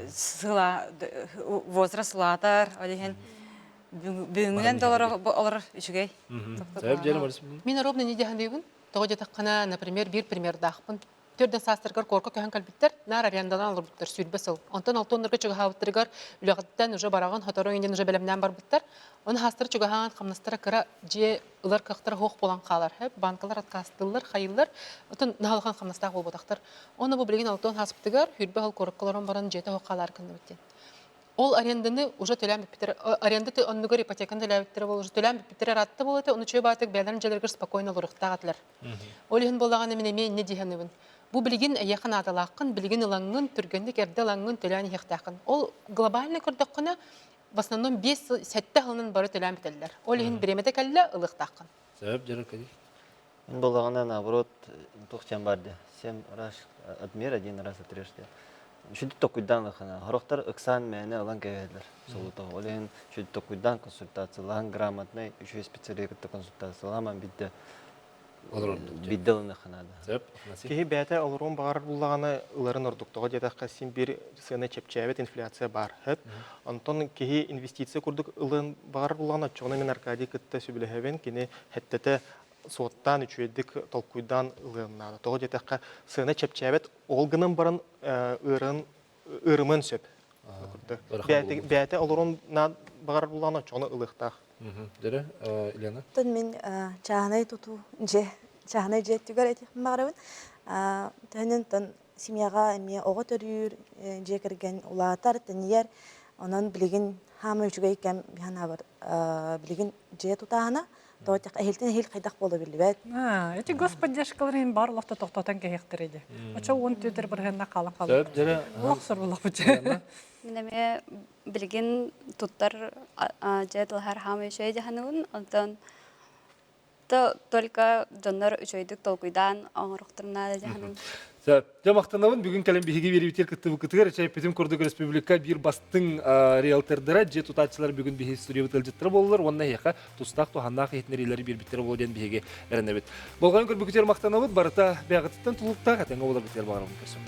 сыла возраст улаатар ол иһин бүгүҥҥүнэн да олорор үчүгэй Мин ровно не диһаныыбын. Тоҕо диэтэххинэ, например, биир примердаахпын. Төрдөн саастарыгар куорка көһөн кэлбиттэр, наар аренданан олорбуттар 20 сыл. Онтон алтоннорго чугаһаабыттарыгар үлэҕиттэн уже бараҕын хоторон индин уже бэлэмнээн барбыттар. Оны хаастара чугаһаан хамнастара кыра дьиэ ылар кыахтара суох буолан хаалар. Банкалар отказтыыллар, хайыллар. Отон наһалахан хамнастаах буолбатахтар. Оны бу билигин алтон хааспытыгар хүрбэ хыл куоракка олорон баран дьиэтэ суох хаалаар кынныбыт диэн. Ол аренданы уже төлөөн бүппүттэр. Аренда оннугар ипотеканы төлөөбүттэрэ буолуо, уже төлөөн бүппүттэр араатта буолуо этэ, ону чүө баатык бэйэлэрин дьиэлэригэр спокойно олоруохтаах этилэр. Ол иһин буоллаҕына мин эмиэ инньэ дии Бу билигин эйиэхэ наадалааххын, билигин ылаҥҥын, түргэнник эрдэ ылаҥҥын төлөөн иһиэхтээххин. Ол глобально көрдөххүнэ, в основном 5-7 сылынан бары төлөөн бүтэллэр. Ол иһин бириэмэтэ кэллэ, ылыахтааххын. Сөп, дьарыкай. Мин буоллаҕына, наоборот, туох диэн бар дии. Семь раз отмер, один раз отрежь диэн. Үчүгэй токуйдаан ылахына. Сорохтор ыксаан мээнэ ылан кэбиһэллэр солото. Ол иһин үчүгэй токуйдаан консультациялаан, грамотнай үчүгэй специалиһы кытта консультациялаан биирдэ биирдэ ылыныахха наада. Сөп. Киһи бэйэтэ олоруон баҕарар буллаҕына ыларын ордук. Тоҕо диэтэххэ, син биир сыана чэпчээбит инфляция баар. Онтон киһи инвестиция курдук ылыан баҕарар буллаҕына, оччоҕуна мин Аркадий кытта сөбүлэһэбин. Кини хэттэтэ суоттаан, үчүгэйдик толкуйдаан ылыан наада. Тоҕо диэтэххэ, сыана чэпчээбэт, ол гынан баран ыырын ыырымын сөп. Бэйэтэ олорон баҕарар буллаҕына оччоҕуна ылыахтаах. Дөрө, Елена? Оттон мин чааһынай тутуу дьиэ, чааһынай дьиэ өттүгэр этиэхпин баҕарабын. Төһөнөн тон семьяҕа эмиэ оҕо төрүүр, дьиэ кэргэн улаатар, тэнийэр. Онон билигин хаама үчүгэй кэм санаабар билигин дьиэ тутааһына тоҕо эһилтэн эһил хайдах буола биллибэт. Эти господдержкаларын бар олохто тохтотон кэһиэхтэрэ дии. Очо уон түөтэр бырыһыанна хаалан хаалар. Сөп, дьэрэ. Олох сорбулах бу. Мин эмиэ билигин туттар дьиэ тылһар хаама үчүгэй дьаһаныбын. Онтон только дьоннор үчүгэйдик толкуйдаан оҥоруохтарын наада дьаһаныбын. Сөп. Дьэ махтанабын бүгүн кэлэн биһиги биэриибитигэр кыттыбыккытыгар эчэйпитим курдук республика биир бастыҥ риэлтордара дьиэ тутааччылар бүгүн биһиги студиябыт ыалдьыттара буоллулар уонна эһиэхэ тустаах туһаннаах иһитиннэриилэри биэрбиттэрэ буолуо диэн биһиги эрэнэбит. Болҕойон көрбүкүтүгэр махтанабыт барыта бэйэҕититтэн тулуктаах этэҥҥэ буоларгытыгар баҕарабын көрсөм.